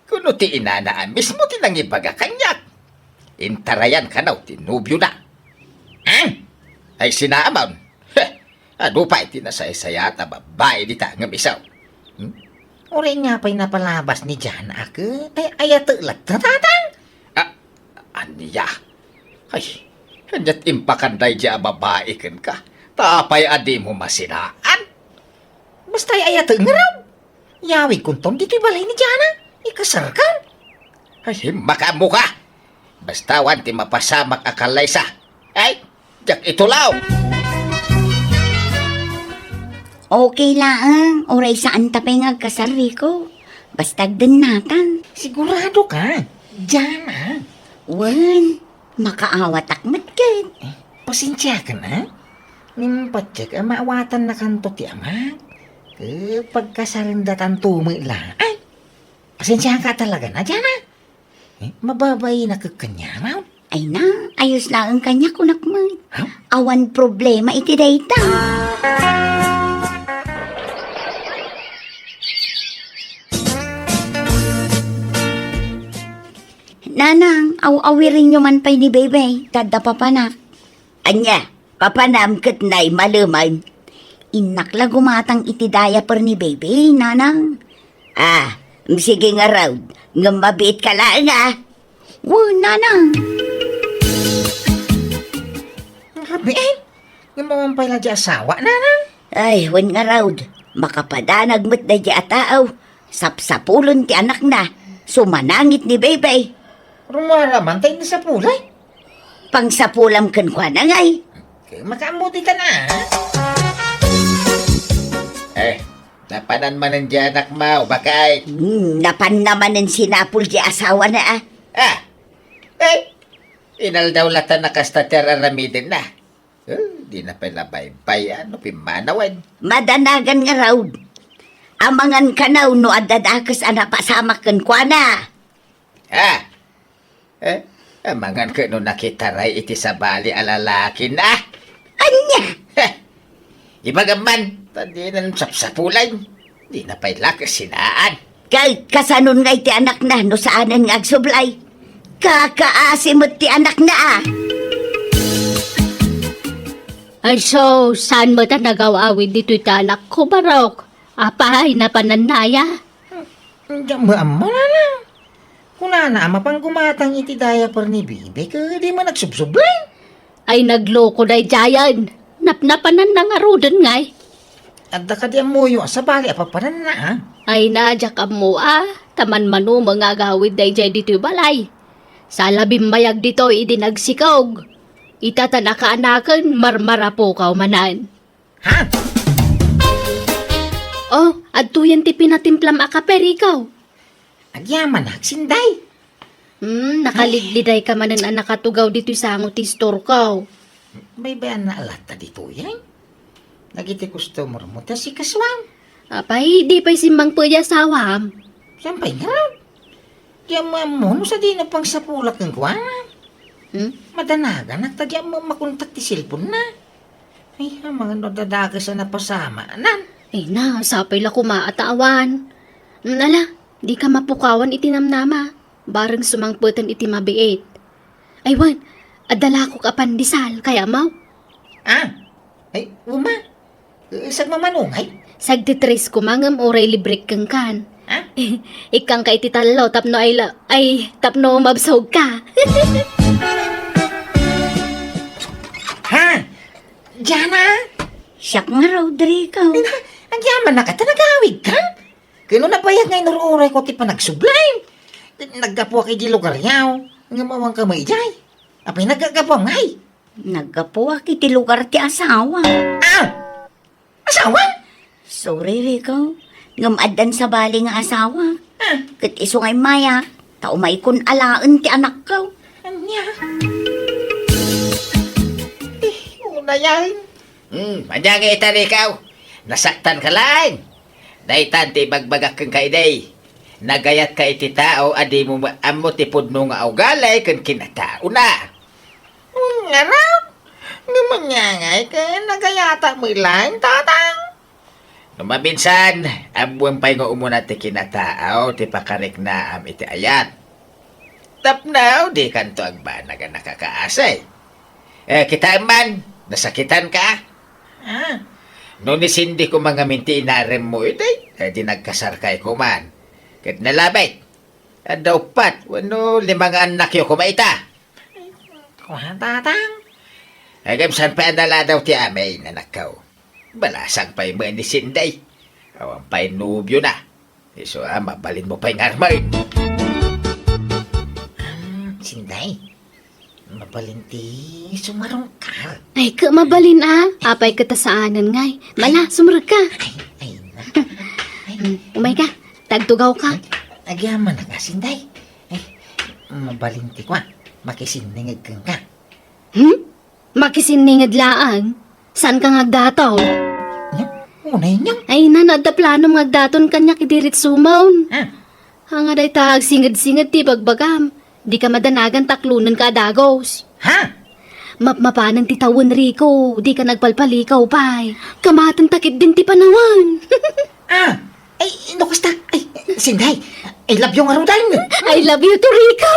Kuno ti inana a mismo ti nangibaga kaniak. Intarayan kano ti nobiona. Ah? Ay, sinaamon. Heh, adu pay ti nasaysayaat a babai dita ngem isu. Hmm? Uray nga pay napalabas ni Jana a ket ay-ayatek latta, tatang? Ah, ania? Ay, aniat impakan daydiay a babai kenka? Ta apay a dimo masinaan? Basta ay-ayatek ngarud. Yawidkonton ditoy balay ni Jana. Ikasarkan. Ay, makaammoka. Basta awan ti mapasamak a kalaysa. Ay, diak itulaw. Okay laeng, uray saanta pay nga agkasar, Rico. Basta agdennatan. Sigurado ka, Jana? Wen, makaawatak met ket. Eh, pasensiakan, a? Ngem patiek a maawatannakanto ti amak. Ket pagkasarendatan met la. Ay, pasensiakan talaga, Jana. Eh, mababainak kaniak. Ay na, ayos laeng kaniak, kunak met. Ha? Awan problema iti dayta. Nanang, aw-awirenyo man pay ni Bebe, ta adda papanak. Ania, papanam ket naimaleman? Innak la gumatang iti diaper ni Bebe, Nanang. Ah, sige ngarud, ngem mabiitka laeng, a. Wen, Nanang. Abi, eh, ngem awan pay la diay asawa, Nanang? Ay, wen ngarud, makapadanag met daydiay a tao. Sapsapulen ti anakna, sumanangit ni Bebe. Rummuar man tay nasapulay? Pangsapulam kenkuana ngay. Makaammo ti tan-, a? Eh, napanan manen diay anakmo, baket? Hmm, napanna manen sinapul diay asawana, a. Ah, eh, inaldaw latta a kasta ti ar-aramidenna. Eh, dina pay la baybay-an no pimmanawen. Madanagan ngarud. Amangan kano no adda dakes a napasamak kenkuana. Ah, eh, amangan ket no nakitaray iti sabali a lalakina. Ania? Heh, ibagam man. Ta dinan sapsapulan, dina pay la kasinaan. Kay kasanon ngay ti anakna no saanen nga agsublay? Kakaasi met ti anakna, a. Ay, so, saan met a nagaw-awid ditoy ti anakko, Barok? Apay, napanannaya? Diak maammo, nana. Kunana a mapan gumatang iti diaper ni Bibi, ket di man agsubsublay. Ay, nagloko daydiayen. Napnapananna ngaruden ngay. Adda kadi ammoyo a sabali a papananna, a? Ay na, diak ammo, a. Ta manmanumeng nga agawid daydiay ditoy balay. Sala bimmayag ditoy idi nagsikog. Ita ta nakaanaken, marmarapukaw manen. Ha? Oh, adtoyen ti pinatimplam a kape, Rico. Agyamanak, Sinday. Hmm, nakaligdidayka manen a nakatugaw ditoy sango ti istorko. Baybayanna a latta ditoyen? Dagiti customer mo ti asikasuam. Apay, di pay simmangpet ti asawam? Saan pay ngarud? Diak maammo no sadino pangsapulak kenkuana. Hmm? Madanaganak ta diak makontak ti cellphone-na. Ay, amangan no adda dakes a napasamanan. Ay na, sapay la koma a ta awan. Hmm, ala, dika mapukawan iti namnama. Bareng sumangpeten iti mabiit. Ay wen, adda lakok a pandesal, kayatmo? Ah, ay, uma. Eh, sagmamano ngay? Sagdi tres koma ngem uray librek kenkan. Ha? Ikkanka iti tallo tapno ay la-, ay, tapno mabsogka. Ha? Diana? Siak nga, Rodrigo. Ay na, agyamanak ta nagawidka? Ket no nabayag nga inur-urayko ti panagsublay. Naggapuak iti lugaryo, ngem awanka met idiay. Apay, naggapuam ngay? Naggapuak iti lugar ti asawa. Ah! Asawa? Sorry, Rico. Ngem addan sabali nga asawa. Ah. Ket isu nga immayak, ta umaykon alaen ti anakko. Ania? Eh, unayen. Hmm, ania ngay ita, Rico? Nasaktanka laeng. Daytan ti ibagbagak kenka idi. Nagayatka iti tao a dimo ammo ti pudno nga ugali ken kinataona. Ngarud, ngem ania ngay ket nagayatak met laeng, Tatang? No maminsan, ammoem pay nga umuna ti kinataaw ti pakariknaam iti ayat. Tapno dikanto agbanag a nakakaasi. Eh, kitaem man, nasakitanka? Ah. No ni Cindy koma ngamin ti inaremmo idi, eh, di nagkasarkay koman. Ket nalabit, adda uppat wenno lima nga annakyo koma ita. Kua, Tatang? Ngem saan pay a naladaw ti amin, anakko? Balasang pay met ni Sinday. Awan pay nobiona. Isu a, mabalinmo pay nga armen. Ah, Sinday, mabalin ti sumarungkar. Ay, ket mabalin a. Apay ket ta saanen ngay. Mala, sumrekka. Ay, ay, na. Ay. Hmm, umayka. Tagtugawka. Ay, agyamanak, Sinday. Ay, mabalin ti kua, makisinninged kenka. Hmm? Makisinninged laeng? Saanka nga agdaton? Nya, unay niya. Ay, na, no adda planom nga agdaton kaniak idi ritsumon. Ah. Ania dayta agsinged-singed ti bagbagam. Dika madanagan ta aklonenka a dagus. Ha? Mapmapanen ti tawen, Rico. Dika nagpalpalikaw pay. Kamaten ta ketdin ti panawen. Ah, ay, no kasta, ay, Sinday, I love you ngaruden. I love you too, Rico.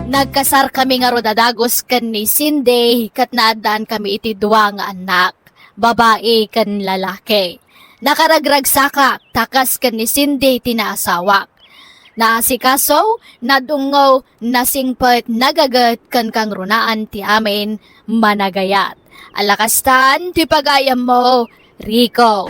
Nagkasarkami ngarud a dagus ken ni Sinday ket naaddankami iti dua nga annak, babai ken lalaki. Nakaragragsakak ta kas ken ni Sinday ti naasawak. Naasikaso, nadungngo, nasingpet, nagaget, ken kangrunaan ti amin, managayat. Ala kastan ti pagayammo, Rico.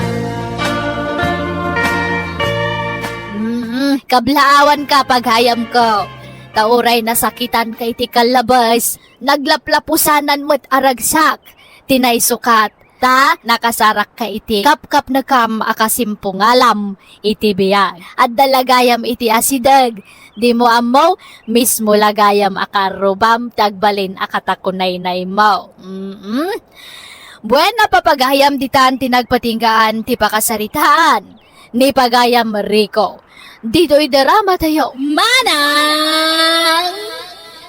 Mm, kablaawanka, pagayamko. Ta uray nasakitanka iti kallabes, naglaplapusanan met a ragsak ti naisukat. Ta nakasarakka iti kapkapnekam a kasimpungalam iti biag. Adda la gayam iti asideg. Dimo ammo, mismo la gayam a karrubam ti agbalin a katakunaynaymo. Mm-mm. Buena, papagayam, ditan ti nagpatinggaan ti pakasaritaan ni pagayam Rico. Ditoy drama tayo, Manang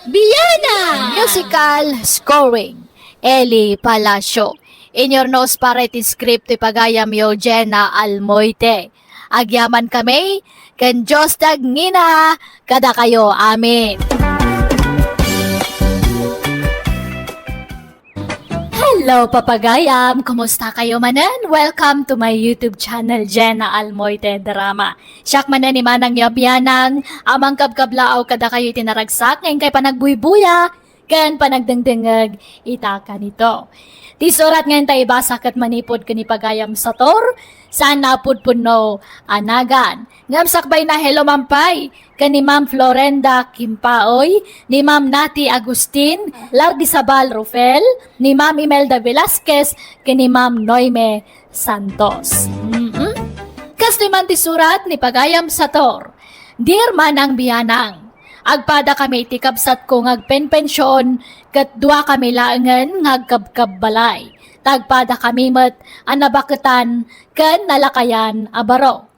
Biana! Musical scoring, Eli Palacio. Inyurnos para iti script ti pagayamyo, Jenna Almoite. Agyaman kami, ken Dios ti agngina kadakayo. Amen. Hello, papagayam! Kumusta kayo manen? Welcome to my YouTube channel, Jenna Almoite Drama. Siak manen ni Manang Yabianang, amang kabkablaaw kadakayo iti naragsak, nga inkay panagbuybuya, ken panagdengdengngeg ita kanito. Ti surat nga inta ibasa ket manipud ken ni pagayam Sator, saan a pudpudno a nagan. Ngem sakbay na, hello man pay ken ni Ma'am Florenda Kimpaoy, ni Ma'am Nati Agustin, Lardizabal Rufel, ni Ma'am Imelda Velasquez, ken ni Ma'am Noime Santos. Mm-mm. Kastoy man ti surat ni pagayam Sator, Dear Manang Bianang, agpada kami iti kabsatko nga agpenpension, ket dua kami laengen nga agkabkabbalay. Ta agpada kami met a nabaketan ken nalakayan a baro.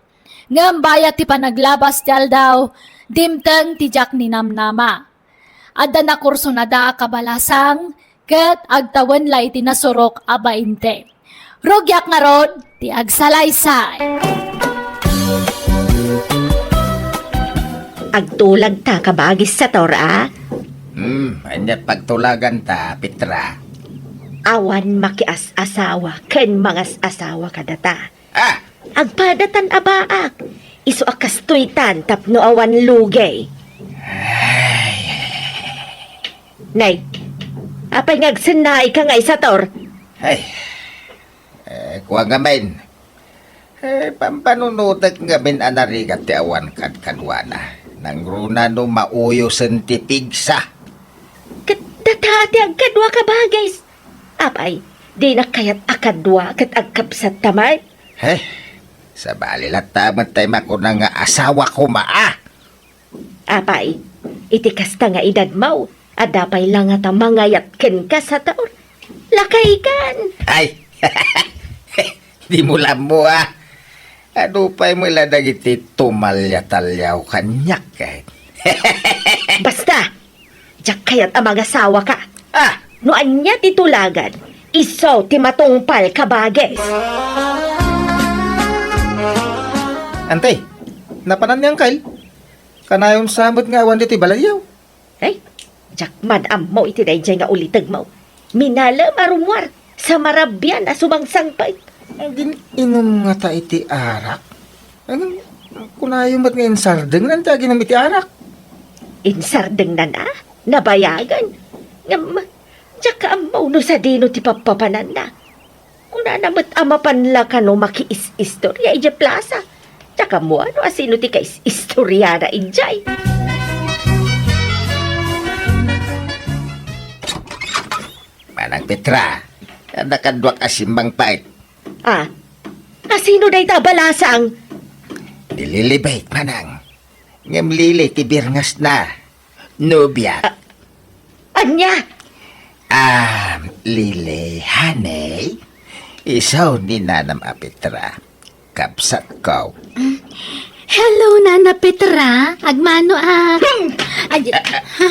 Ngem bayat ti panaglabas ti aldaw, dimteng ti diak ninamnama. Adda nakursunada a kabalasang, ket agtawen la iti nasurok a bainte. Rugiak ngarud ti agsalaysay. Agtulagta, kabagis Sator, a? Hmm, ania pagtulaganta, Petra? Awan makias-asawa ken mangas-asawa kadata. Ah! Agpadatan a baak. Isu a kastoytan tapno awan lugay. Ay. Nay, apay nga agsennaayka nga, Sator? Ay. Eh, kua ngamin. Eh, pampanunotek ngamin a narigat ti awan kadkaduana. Nangruna no mauyosen ti pigsa. Ket data ti agkadua, kabagis. Apay, dinak kayat a kadua ket agkabsatta met? He, sabali latta met tay makuna nga asawa koma a. Apay, iti kasta nga edadmo, adda pay la ngata mangayat kenka, Sator? Lakaykan! Ay! Di mo lammo, a. Adu pay met la dagiti tumalya-talyaw kaniak, eh. Basta! Diak kayat a mangasawaka. Ah! No ania ti tulagan, isu ti matungpal, kabagis. Antay, napanan ni Angkel? Kanayon sa met nga awan ditoy balayyo? Ay, diak man ammo iti daydiay nga ulitegmo. Minalem a rummuar, sa marabian a sumangsangpet. Agin-inum ngata iti arak? Ano, kunayo met nga insardengnan ti aginum iti arak? Insardengnan a? Nabayagen. Ngem, diak ammo no sadino ti pappapananna. Kunana met a mapan la kano makiis-istorya idiay plasa. Diak ammo no asino ti kais-istoriana idiay. Manang Petra, adda kaduak a simmangpet. Ah, asino dayta a balasang? Ni Lilibet, manang. Ngem Lili ti birngesna. Nobia. Ah, ania? Ah, Lili, honey. Isu ni nanam a Petra. Kabsatko. Hello, Nana Petra. Agmano a... Ay, ha?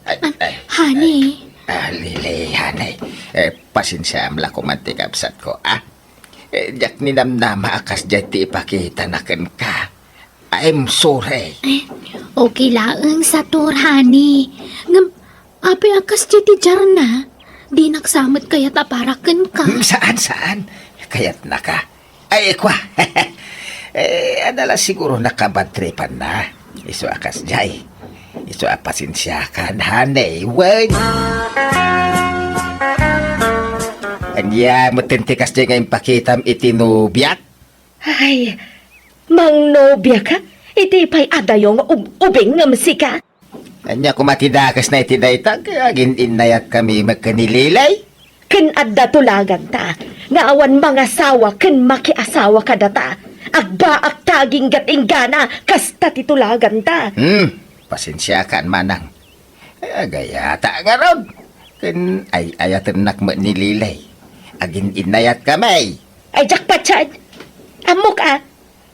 Ay, ay, Honey. Ah, Lili, honey. Eh, pasensiaam la koma ti kabsatko, ah. Eh, diak ninamnama a kasdiay ti ipakitana kenka. I'm sorry. Eh, okay laeng, Sator, honey. Ngem, apay a kasdiay ti diarna? Dinak sa met kayat a para kenka. Hmm, saan, saan. Kayatnaka. Ay, kua. Eh, adda la siguro nakabadtripanna. Isu a kasdiay. Isu a pasensiakan, honey. Wen. Ania met ti kasdiay nga impakitam iti nobiak? Ay, mangnobiaka? Iti pay adayo nga ub-, ubing ngem sika? Ania koma ti dakesna iti dayta, agin-innayatkami met ken ni Lilay? Ken adda tulaganta nga awan mangasawa ken makiasawa kadata. Agbaak ta aginggat inggana, kasta ti tulaganta. Hmm, pasensiakan, manang. Ay, agayata ngarud. Ken ay-ayatennak met ni Lilay. Agin-innayatkami. Ay, diak patien. Ammok a,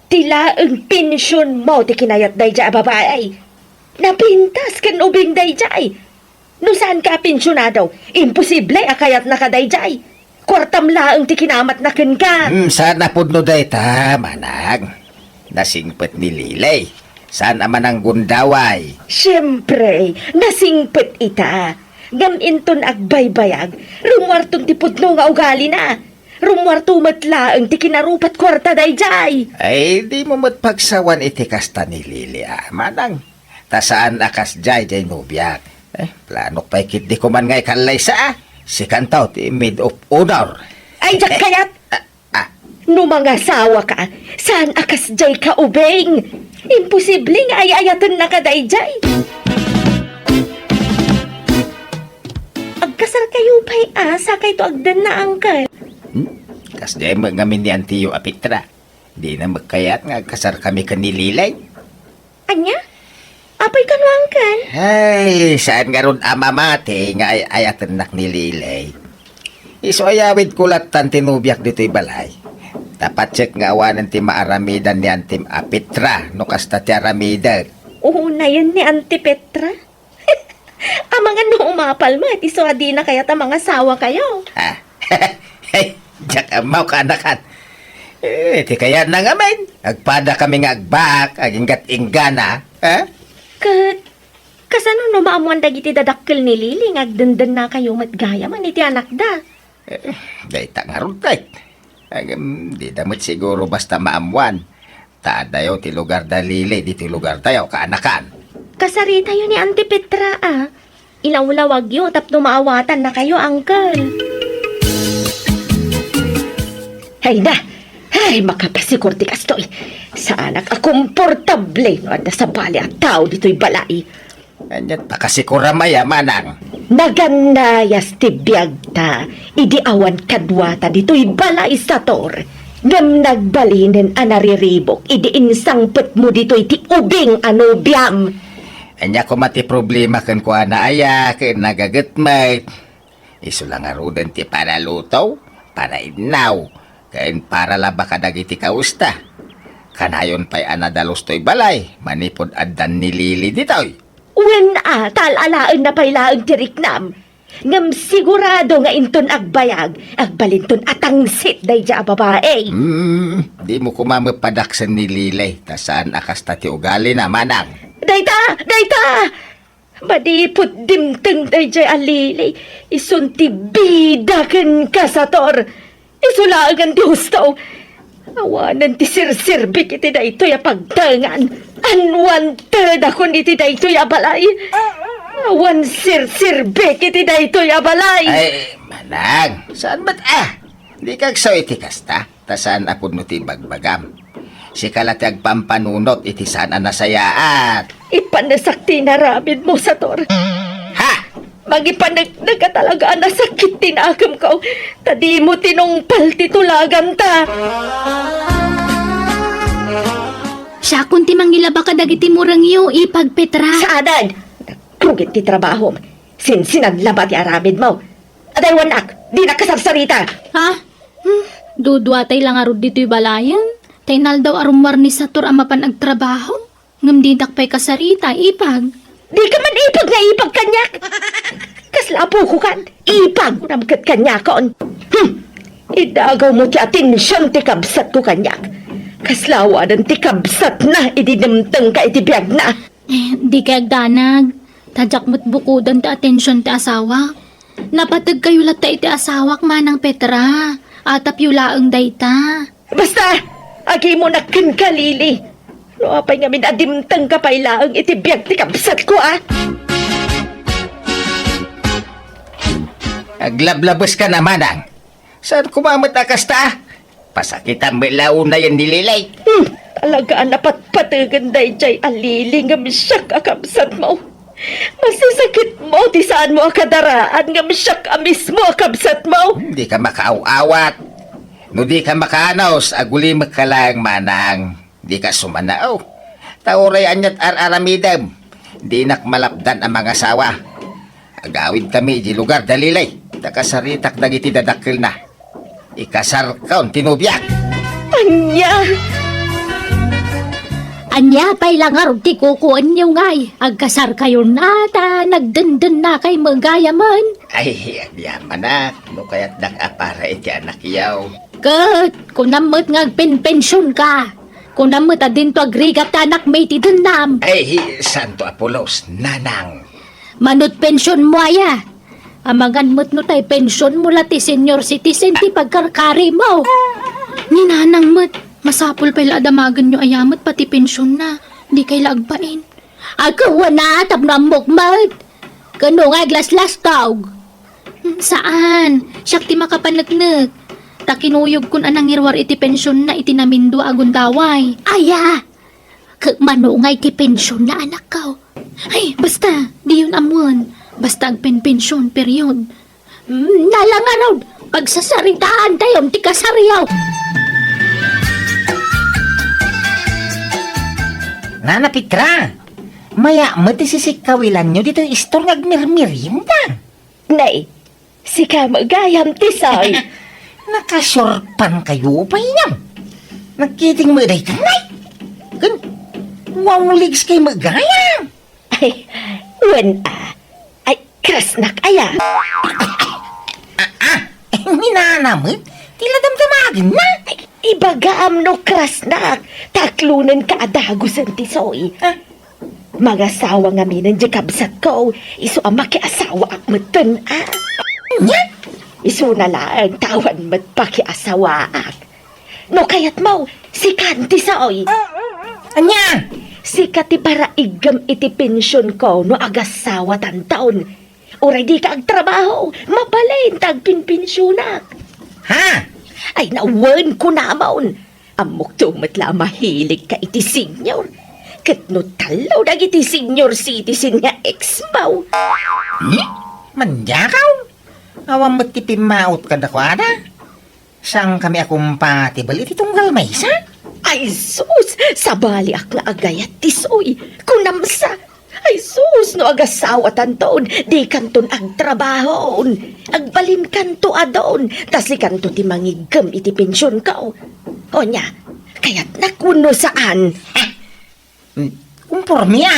ti laeng pensionmo ti kinayat daydiay a babai. Napintas ken ubing daydiay. No saanka a pensionado, imposible a kayatnaka daydiay. Kuartam laeng ti kinamatna kenka. Hmm, saan a pudno dayta, manang. Nasingpet ni Lily. Saan a mananggundaway. Siempre, nasingpet ita. Ngem inton agbaybayag, rummuarton ti pudno nga ugalina. Rummuarto met laeng ti kinarupat kuarta daydiay. Ay, dimo met pagsawan iti kasta ni Lily, a, manang. Ta saan a kasdiay diay nobiak. Eh, planok pay ketdi koman nga ikallaysa, a. Sikanto ti maid of honor. Ay, diak kayat! Ah, ah. No mangasawaka, saan a kasdiay kaubing? Imposible nga ay-ayatennaka daydiay. Agkasarkayo pay, a, sakayto agdenna, uncle. Hmm? Kasdiay met ngamin ni antiyo a Petra. Dina met kayat nga agkasarkami ken ni Lily? Ania? Apay kano, uncle? Ay, saan ngarud a mamati nga ay-ayatennak ni Lily. Isu a yawidko lattan ti nobiak ditoy balay. Ta patsek nga awanen ti maaramidan ni Antim a Petra no kasta ti aramidek. Unayen ni Anti Petra? Amangan no umapal met, isu a dina kayat a mangasawakayo. Ah, diak ammo, kaanakan. Eh, ti kayatna ngamin, agpadakami nga agbak, aginggat-inggana, ha? Ket, kasano no maammoan dagiti dadakkel ni Lily nga agdendennakayo met gayam iti anakda? Eh, dayta ngarud, ket. Ngem, dida met siguro basta maammoan. Ta adayo ti lugar da Lily, ditoy lugartayo, kaanakan. Kasaritayo ni Auntie Petra, a. Ilawlawagyo tapno maawatannakayo, uncle. Ay na! Ay, makapasikor ti kastoy. Saanak a komportable no adda sabali a tao ditoy balay. Ania ti pakasikuram aya, manang? Nagannayas ti biagta idi awan kaduata ditoy balay, Sator. Ngem nagbalinen a nariribuk idi insangpetmo ditoy ti ubing a nobiam. Ania koma ti problema kenkuana aya ket nagaget met? Isu la ngaruden ti panaluto, panainnaw, ken paralaba kadagiti kawesta. Kanayon pay a nadalus toy balay manipud addan ni Lily ditoy. Wen a, ta al-alaenna pay laeng ti riknam. Ngem sigurado nga inton agbayag, agbalinton a tangsit daydiay a babai. Hmm, dimo koma met padaksen ni Lily, ta saan a kasta ti ugalina, manang. Dayta! Dayta! Manipud dimteng daydiay a Lily, isun ti bida kenka, Sator. Isu laengen ti husto. Awanen ti sirserbik iti daytoy a pagtengan. Unwanted-akon iti daytoy a balay. Awan sirserbik iti daytoy a balay. Ay, manang, saan met a? Dika agsaw iti kasta. Ta saan a pudno ti ibagbagam. Sika la ti agpampanunot iti saan a nasayaat. Ipanesak ti inaramidmo, Sator. Ha? Mangipaneknek a talaga a nasakit ti nakemko, ta dimo tinungpal ti tulaganta. Siakon ti mangilaba kadagiti murengyo, Ipag Petra. Saanen! Nagrugit ti trabahom. Sinsinan labat ti aramidmo. Adaywannak, dinak kasarsarita. Ha? Hmm, duduatay la ngarud ditoy balayen. Ta inaldaw a rummuar ni Sator a mapan agtrabaho. Ngem dinak pay kasarita, Ipag. Dika man ipag nga ipag kaniak. Kasla apokokan, ipag kunam ket kaniakon. Hmm. Idagawmo ti atension ti kabsatko kaniak. Kasla awanen ti kabsatna idi dimtengka iti biagna. Eh, dikay agdanag. Ta diak met bukoden ti atension ti asawak. Napategkayo latta iti asawak, Manang Petra. Atapyo laeng dayta. Basta, agimonak kenka, Lily. No apay ngamin a dimtengka pay laeng iti biag ti kabsatko, a? Aglablabeska na, Manang. Saan koma met a kasta? Pasakitam met la unayen ni Lily. Hmm, talaga a napatpategen daydiay a Lily ngem siak a kabsatmo. Masasakitmo ti saanmo a kadaraan ngem siak a mismo a kabsatmo. Dika makaaw-awat. No dika makaanus, agulimekka laeng, Manang. Dika sumanao. Ta uray aniat ar-aramidem, dinak malapdan a mangasawa. Agawidkami idiay lugar da Lily, ta kasaritak dagiti dadakkelna. Ikasarkon ti nobiak. Ania? Ania pay la ngarud ti kukuenyo ngay? Agkasarkayon a ta nagdendennakay met gayamen. Ay, agyamanak, no kayatdak a para iti anakyo. Ket kunam met nga agpenpensionka. Kunam met a dinto agrigat ti anakmi iti dennam. Ay, santo a pulos, nanang. Manut pensionmo aya? Amangan met no tay pensionmo la ti senior citizen ti pagkarkarimo. Ni nanang met, masapul pay la a damagenyo aya met pati pensionna. Dikay la agbain. Agkuana tapno ammok met. Ken no nga aglaslastog. Hmm, saan? Siak ti makapaneknek. Ta kinuyogkon a nangiruar iti pensionna iti namindua a gundaway. Aya! Ket mano nga iti pensionna, anakko? Ay, basta, diyon ammoen. Basta agpenpension, period. Mm, nala ngarud, pagsasaritaantayon ti kasaryo. Nana Petra, maya met ti sisikkawilanyo ditoy istor nga agmirmirienda. Nay, sika met gayam, Tisoy. Nakasurpan kayo pay, Inang. Nagkiting met dayta, Nay. Ken, wawligs kay met gayam. Ay, wen a. Ay, krasnak aya. Ah, ah. Ni nana met, ti la damdamagenna. Ay, ibagam no krasnak, ta aklonenka a dagusen, Tisoy. Ah. Mangasawa ngaminen diay kabsatko, isu a makiasawaak metten a. Nya? Isuna laeng ta awan met pakiasawaak. No kayatmo, sikan, Tisoy. Ania? Sika ti paraiggem iti pensionko no agasawatanton. Uray dika agtrabaho, mabalin ta agpenpensionak. Ha? Ay, nawen, kunamon. Ammokto met la a mahiligka iti senior. Ket no tallo dagiti senior citizen nga ex-mo. Hmm? Mandiakaw? Awan met ti pimmaot kadakuada? Saankami a kompatibel iti tunggal maysa? Ay sus! Sabaliak nga agayat, Tisoy. Kunam sa. Ay sus, no agasawatanton, dikanton agtrabahon. Agbalinkanto adun, ta sikanto ti mangiggem iti pensionko. Onya, kayatnak wenno saan? Hmm, kumporme, a.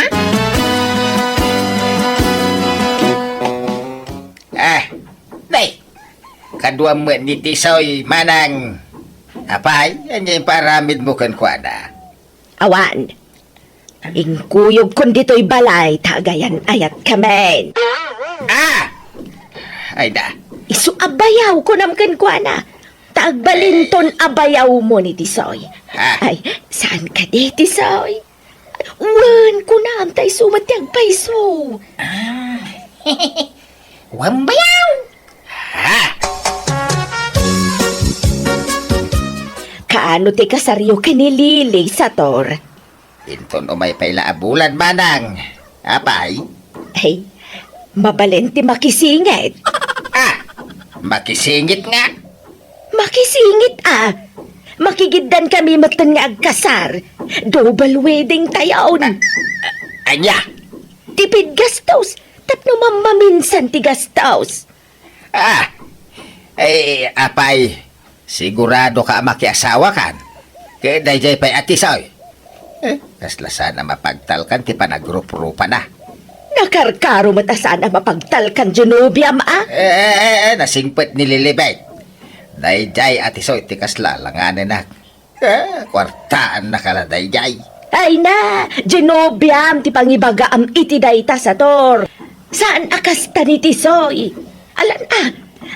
Ah, day. Kaduam met ni Tisoy, manang. Apay, ania imparamidmo kenkuana? Awan. Inkuyogkon ditoy balay ta agayan-ayatkamin. Ah! Ay da. Isu a bayaw, kunam kenkuana. Ta agbalinton a bayawmo ni Tisoy. Ah. Ay, saan kadi, Tisoy? Wen, kunam, ta isu met ti agpayso. Ah. Wen bayaw. Ha? Kaano ti kasaryo ken ni Lily, Sator? Inton umay pay la a bulan, manang. Apay? Ay, mabalin ti makisingit. Ah, makisingit nga? Makisingit, a. Makigiddan kami metten nga agkasar. Double wedding tayon. A-, a-, ania? Tipid gastos. Tapno mammaminsan ti gastos. Ah, eh, apay, sigurado ka a makiasawakan? Ket daydiay pay a Tisoy. Eh, kasla saan a mapagtalkan ti panagruprupana. Nakarkaro met a saan a mapagtalkan diay nobiam, a? Eh, eh, eh, eh, nasingpet ni Lilibet. Daydiay a Tisoy ti kasla alanganenak. Eh, kuartaannaka la daydiay. Ay na, diay nobiam ti pangibagaam iti dayta, Sator. Saan a kasta ni Tisoy. Alan a,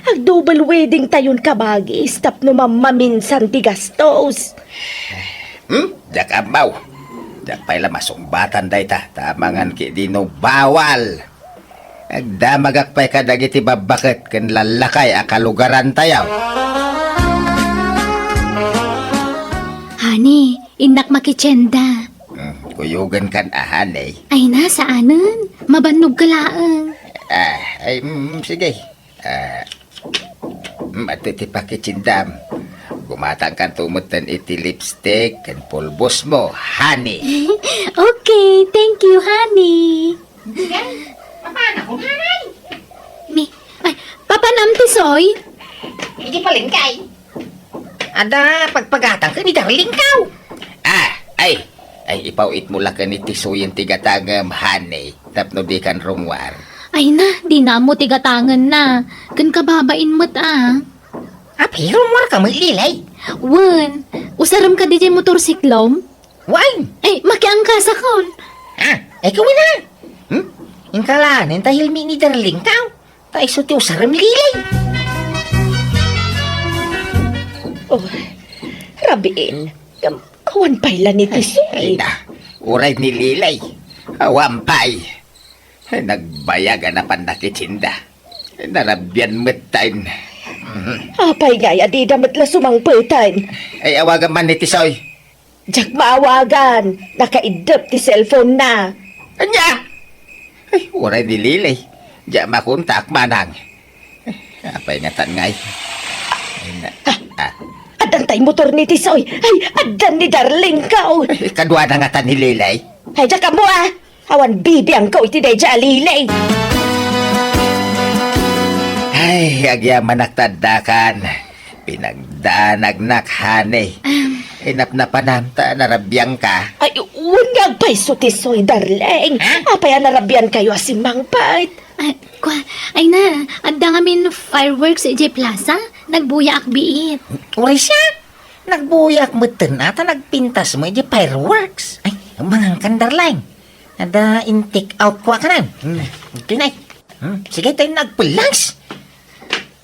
ag-double wedding tayon kabagis tapno mammaminsan ti gastos. Hmm? Diak ammo. Diak pay la masungbatan dayta, ta amangan ketdi no bawal. Agdamagak pay kadagiti babbaket ken lallakay a kalugarantayo. Honey, innak makitienda. Hmm, kuyogenkan a, honey. Ay na, saanen. Mabannogka laeng. Ah, ay, mm, sige. Ah, mm, adda ti pakitiendam. Gumatangkanto metten iti lipstick ken pulbosmo, honey. Okay, thank you, honey. Sige, papanam, nanay. Mi, ay, papanam, Tisoy? Iti palengke. Adda pagpagatang ken ni darlingko. Ah, ay, Ay, ipaw-itmo la ken ni Tisoyen ti gatangem, honey, tapno dikan rungwar. Ay na, dina ammo ti gatangenna. Ken kababain met a. Apay, rungwarka met, Lilay? Wen, usarem kadi diay motorsiklom? Wen. Ay, makiangkasakon. Ah, ay, kawina. Hmm? Inka laeng ta helmet ni Darlingko. Ta isu ti usarem, Lilay. Oh, rabiin. Ngem awan pay la ni Tisoy. Ay, na. Uray ni Lilay. Awan pay. Nagbayag a napan nakitinda. Narabian met tayo. Apay ngay a dida met la sumangpet tayo? Ay, awagan man ni Tisoy. Diak maawagan, nakaiddep ti cellphone na. Ania? Ay, uray ni Lilay. Diak makontak manang. Ay, apay ngatan ngay? Ay, na, ah. Addan tay motor ni Tisoy. Ay, addan ni Darlingko. Ay, kaduana ngatan ni Lilay. Ay, diak ammo a. Awan bibiangko iti daydiay a Lilay. Ay, agyamanak ta addakan. Pinagdanagnak, honey. Inapnapanam ta narabiangka. Ay, wen nga agpayso ti Tisoy, darling. Ha? Apay a narabiankayo a simmangpet? Ay, kwa, ay na, adda ngamin fireworks idiay plaza. Nagbuyaak biit. Uray siak, nagbuyaak metten a ta nagpintas met idiay fireworks. Ay, mangankan, darling. Adda in-take out ko a kanem. Hmm, okay na. Hmm, sige, tayo nagpelas.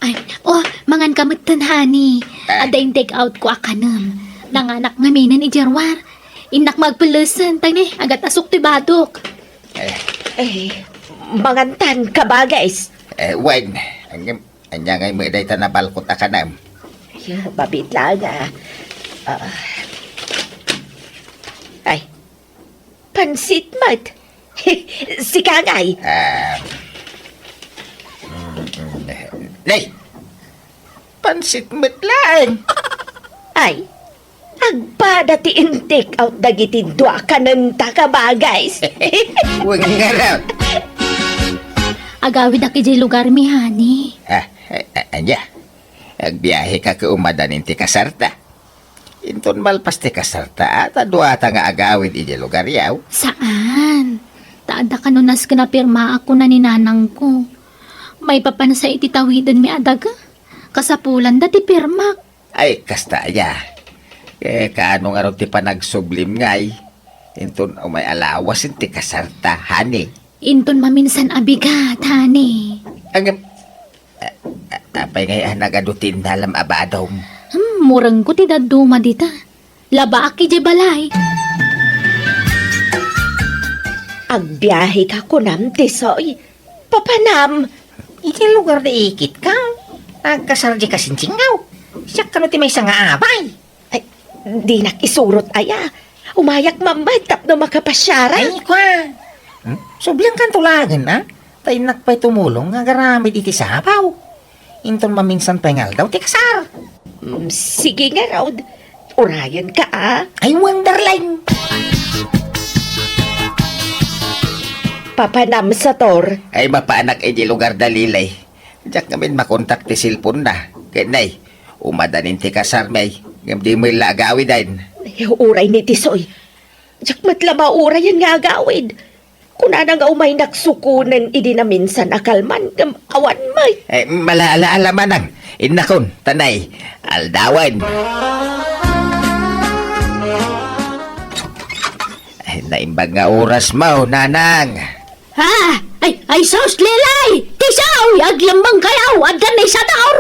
Ay, oh, manganka metten, honey. Ah. Adda in-take out ko a kanem. Nanganak ngaminen idiay ruar. Innak magpelesen, tay ne, agat asuk ti badok. Eh. Eh, mangantan, kabagis. Eh, wen, anya, anya ngay met dayta nabalkot a kanem? Yo, babit lang, ah. Ah. Ay, pansit met. Sika ngay. Ah. Mm, mm, eh, nay! Pansit met laeng. Ay, agpada ti in-take out dagiti dua kanenta, kabagis. Wen ngarud. Agawidak idiay lugarmi, honey. Ah, eh, eh, anya? Agbiaheka ket umadan ti kasarta? Inton malpas ti kasarta, ta duata nga agawid idiay lugaryo. Saan? Ta adda kano nasken a pirmaak, kuna ni nanangko. Maipapan sa iti tawidenmi a daga. Kasapulanda ti pirmak. Ay, kasta aya. Eh, kaano ngarud ti panagsublim ngay? Inton umay a lawasen ti kasarta, honey? Inton maminsan a bigat, honey. Ngem, a-, a-, apay ngay a nagadu ti innalam a badom? Hmm, murengko ti dadduma dita. Labaak idiay balay. Agbiaheka kunam, Tisoy. Papanam. Iti lugar da ikitka, nagkasar di kasinsingaw. Siak kano ti maysa nga abay. Ay, dinak isurot aya. Umayak mammet tapno makapasiarak. Ay, kwa. Hmm? Subliankan tulagen, a? Ta innak pay tumulong nga agaramid iti sapaw. Inton maminsan pay nga aldaw ti kasar. Mm, sige ngarud. Urayenka, a? Ay, wonderline! Papanam, Sator. Ay, mapaanak iti lugar da Lilay. Diak ngamin makontak ti cellphone na. Ket nay, umadanin ti kasarmi, ngem di met la agawiden. Ay, uray ni Tisoy. Diak met la maurayen nga agawid. Kunana nga umaynak sukonen idi naminsan a kalman, ngem awan met. Eh, mala-, ala-, ala manang. Innakon, ta nay, aldawen. Ay, naimbag nga oras mo, nanang. Ha? Ay, ay, sus, Lilay! Tisoy! Aglemmengkayo! Adda ni Sator!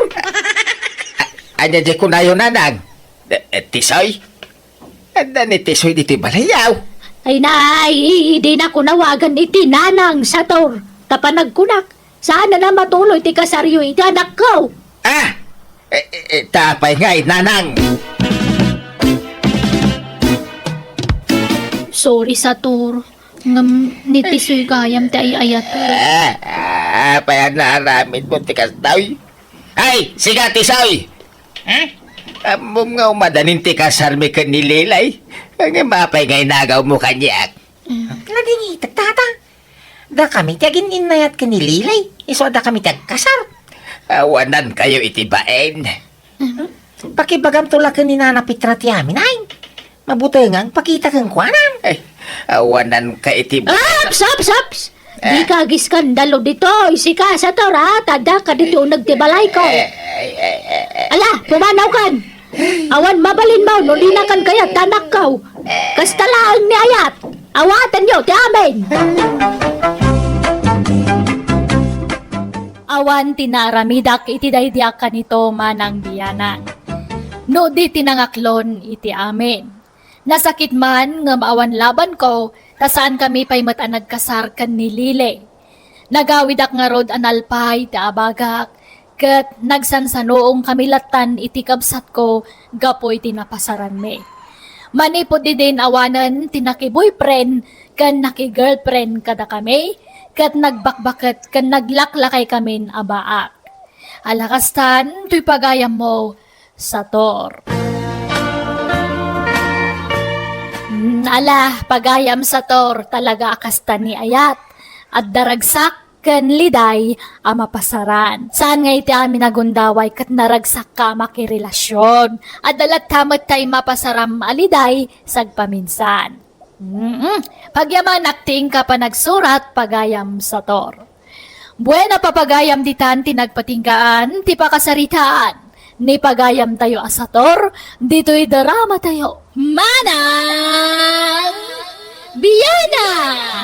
A-, ania di kunayo, nanang? Eh, eh, Tisoy? Adda ni Tisoy ditoy balayyo. Ay, nay, dinak awagan iti nanang, Sator. Ta panagkunak, saan a matuloy ti kasaryo iti anakko. Ah! Eh, eh, eh, ta apay ngay, nanang? Sorry, Sator. Ngem ni Tisoy gayam ti ay-ayato. Ah, ah, apay a naaramidmo ti kastoy? Ay, siga, Tisoy! Hmm? Ammom nga umadanin ti kasarmi ken ni Lilay. Ngem apay nga inagawmo kaniak? Mm. Nadingitek, tata. Dakami ti agin-innayat ken ni Lilay. Isu a dakami ti agkasar. Awanankayo iti bain. Mm. Pakibagamto la ken ni Nana Petra ti amin, ay. Mabutengan, pakita kenkuana. Eh, awanan ka iti... Aps, aps, aps! Eh. Di ka agiskandalo ditoy, sika, Sator, ha? Tadda ka ditoy uneg ti balayko. Eh, eh, eh, eh, eh. Ala, pumanaw kan. Awan mabalin mo, no di na kan kayat tanakkaw. Kasta laeng ni ayat. Awatenyo ti amin. Awan ti naaramidak iti daydi a kanito, manang bianang, no di ti nangaklon iti amin. Nasakit man ngem awan labanko, ta saankami pay met a nagkasar ken ni Lily. Nagawidak ngarud a nalpay ti abagak, ket nagsansanuongkami lattan iti kabsatko gapu iti napasaranmi. Manipud idin awanen ti naki-boyfriend ken naki-girlfriend kadakami, ket nagbakbaket ken naglaklaykamin a baak. Ala kastan, toy pagayammo, Sator. Mm, ala, pagayam, Sator, talaga a kasta ni ayat. Adda ragsak ken Liday a mapasaran. Saan nga iti amin a gundaway ket naragsakka a makirelasion. Adda latta met tay mapasaram a Liday sagpaminsan. Mm-mm. Pagyamanak ti inka panagsurat, pagayam, Sator. Buena, papagayam, ditan ti nagpatinggaan ti pakasaritaan ni pagayamtayo a Sator ditoy dramatayo. Manang Biana!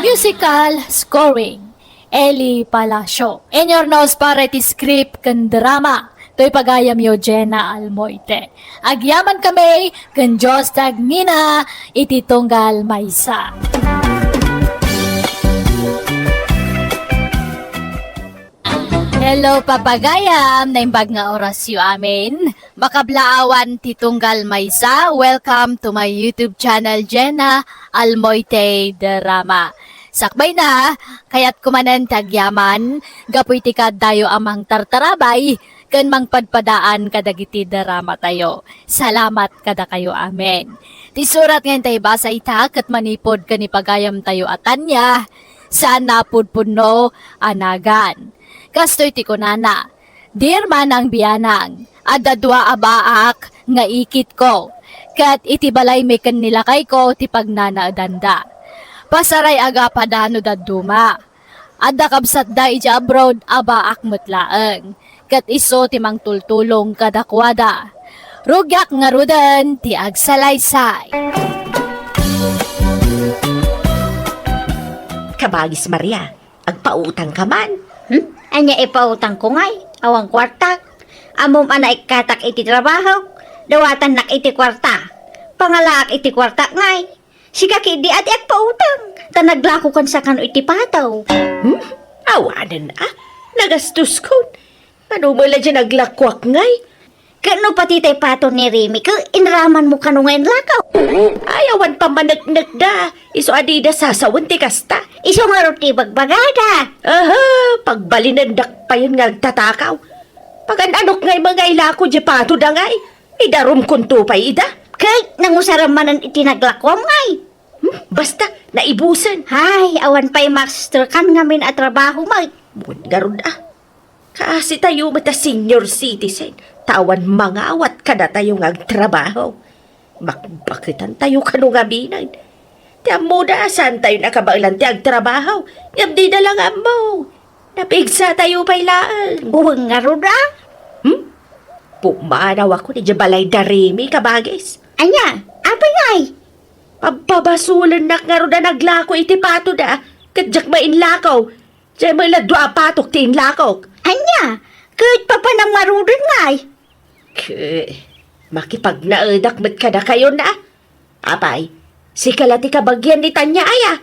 Musical scoring, Eli Palacio. Inyurnos para iti script ken drama. Toy pagayamyo, Jenna Almoite. Agyamankami ken Dios ti agngina iti tunggal maysa. Hello, papagayam! Naimbag nga orasyo amin. Makablaawan ti tunggal maysa. Welcome to my YouTube channel, Jenna Almoite Drama. Sakbayna, kayatko manen ti agyaman gapu iti kaaddayo a mangtartarabay ken mangpadpadaan kadagiti dramatayo. Salamat kadakayo amin. Ti surat nga intay basa ita ket manipud ken ni pagayamtayo a Tanya, saan a pudpudno a nagan. Kastoy ti kunana, "Dear Manang Bianang, adda dua a baak nga ikitko, ket iti balaymi ken ni lakayko ti pagnanaedanda. Pasaray a gapada no dadduma. Adda kabsatda idiay abroad a baak met laeng, ket isu ti mangtultulong kadakuada. Rugiak ngaruden ti agsalaysay." Kabagis Maria, agpautangka man. Hmm? Ania ipautangko ngay? Awan kuartak. Ammom a naikkatak iti trabahok, dawatannak iti kuarta. Pangalaak iti kuartak ngay. Sika ketdi a ti agpautang, ta naglakokan sakano iti pato. Hmm? Awanen a, nagastoskon. Mano met la diay naglakoak ngay? Ket no pati tay pato ni Remy, ket inramanmo kano nga inlako? Ay, awan pammaneknekda. Isu a dida sasawen ti kasta. Isu ngarud ti ibagbagada. Aha, pagbalinendak payen nga agtatakaw. Pagan-anok ngay nga ilako diay patoda ngay. Idarumkonto pay ida. Ket nangusaram manen iti naglakuam ngay. Hmm, basta, naibusen. Hay, awan pay masterkan ngamin a trabaho met. Wen ngarud a. Kaasitayo met a senior citizen, ta awan mangawat kadatayo nga agtrabaho. Bakbaketantayo kano ngaminen. Ti ammoda, saantayo nakabaelan ti agtrabaho, ngem dida la nga ammo. Napigsatayo pay laeng. Wen ngarud a? Hmm? Pumanawakon idiay balay da Remy, kabagis. Ania? Apay ngay? Pabpabasolennak ngarud a naglako iti patoda, ket diak met inlako. Diay met la dua a patok ti inlakok. Ania? Ket papanam ngaruden ngay? Ket makipagnaedak met kadakayon a. Apay, sika la ti kabagian ni Tanya aya?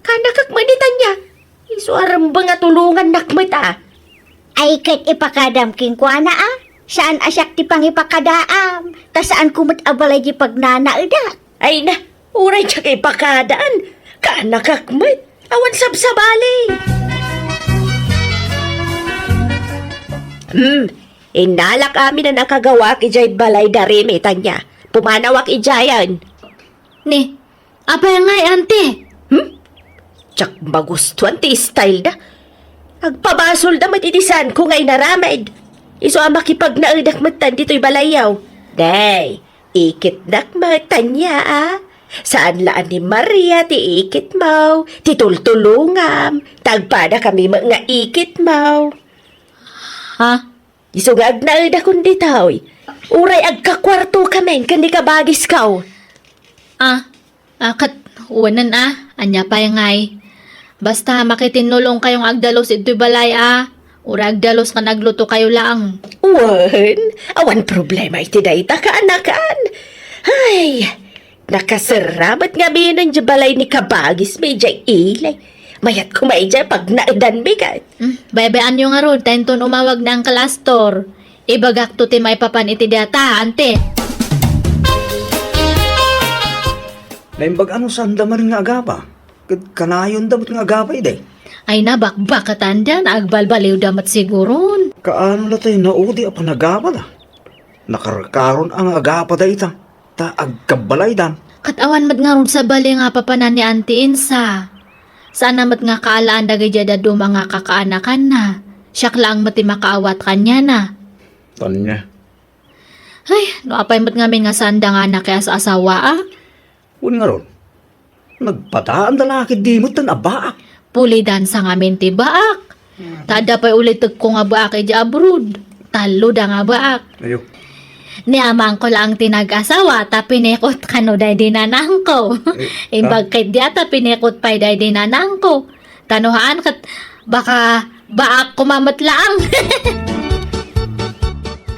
Kaanakak met ni Tanya. Isu a rumbeng a tulongannak met a. Ay, ket ipakadam kenkuana a. Saan a siak ti pangipakadaam, ta saanko met a balay diay pagnanaedak. Ay na, uray diak ipakadaan. Kaanakak met. Awan sabsabali. Hmm, innalak aminen a kagawak idiay balay da Remy, Tanya. Pumanawak idiayen. Ni, apay ngay, anti? Hmm? Diak magustuan ti style da. Agpabasolda met iti saanko nga inaramid. Isu a makipagnaedak metten ditoy balayyo. Day, Ikitnak met, Tania, a. Saan la a ni Maria ti ikitmo, ti tultulongam, ta agpada kami met nga ikitmo. Ha? Isu nga agnaedakon ditoy. Uray agkakuarto kamin ken ni kabagisko. Ah, ah, ket wen a, ania pay ngay? Basta makitinnulongkayo nga agdalus iti balay a, uray agdalus ken aglutokayo laeng. Wen, awan problema iti dayta, kaanakan. Ay, nakaserra met ngamin idiay balay ni kabagismi idiay ili. Mayat koma idiay pagnaedanmi ket. Hmm, baybay-anyo ngarud, ta inton umawag ni Uncle Astor. Ibagakto ti maipapan iti dayta, ante. Naimbag a no saanda manen nga agapa, ket kanayonda met nga agapa idi. Ay, nabakbakatanda, agbalbaliwda met siguron. Kaano la tay naudi a panagapanda? Nakarkaron a nga agapada ita, ta agkabbalaydan. Ket awan met ngarud sabali nga papanan ni Auntie Insa. Saan a met nga kaalaan dagiti dadduma nga kakaanakanna. Siak laeng met ti makaawat kaniana. Tania. Ay, no apay met ngamin nga saanda nga nakias-asawa, a? Wen ngarud, nagpadaanda la ketdi met a baak. Pulidan sa ngamin ti baak. Ta adda pay ulitekko nga baak idiay abroad. Talloda nga baak. Ayo. Ni amangko laeng ti nag-asawa, ta pinikot kano daydi nanangko. Eh, imbag ta? Ketdi a ta pinikot pay daydi nanangko. Ta no haan ket baka baak koma met laeng.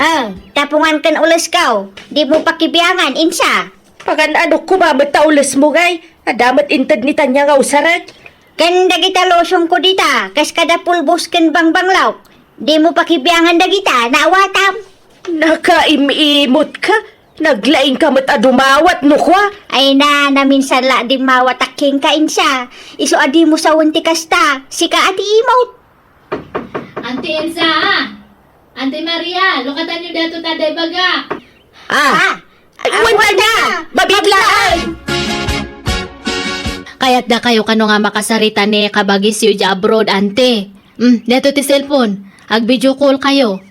Ah, tapungan ken ulesko. Dimo pakibiangan, Insa. Pagan-anok koma met ta ulesmo, ngay? Adda met inted ni Tania nga usarek. Ken dagita lotionko dita, kas kada pulbos ken bangbanglaw. Dimo pakibiangan dagita, naawatam. Nakaim-imot ka? Naglaing ka met a dumawat, no kua? Ay na, naminsan la a dimmawatak kenka, Insa. Isu a dimo sawen ti kasta, sika a ti imot. Auntie Insa, a! Auntie Maria, lukatanyo daytoy ta adda ibagak. Ah. Ah. Ay, wen, wen, Tania! Mabiit laeng! Kayat dakayo kano nga makasarita ni kabagisyo idiay abroad, ante? Hmm, daytoy ti cellphone. Ag-video call kayo.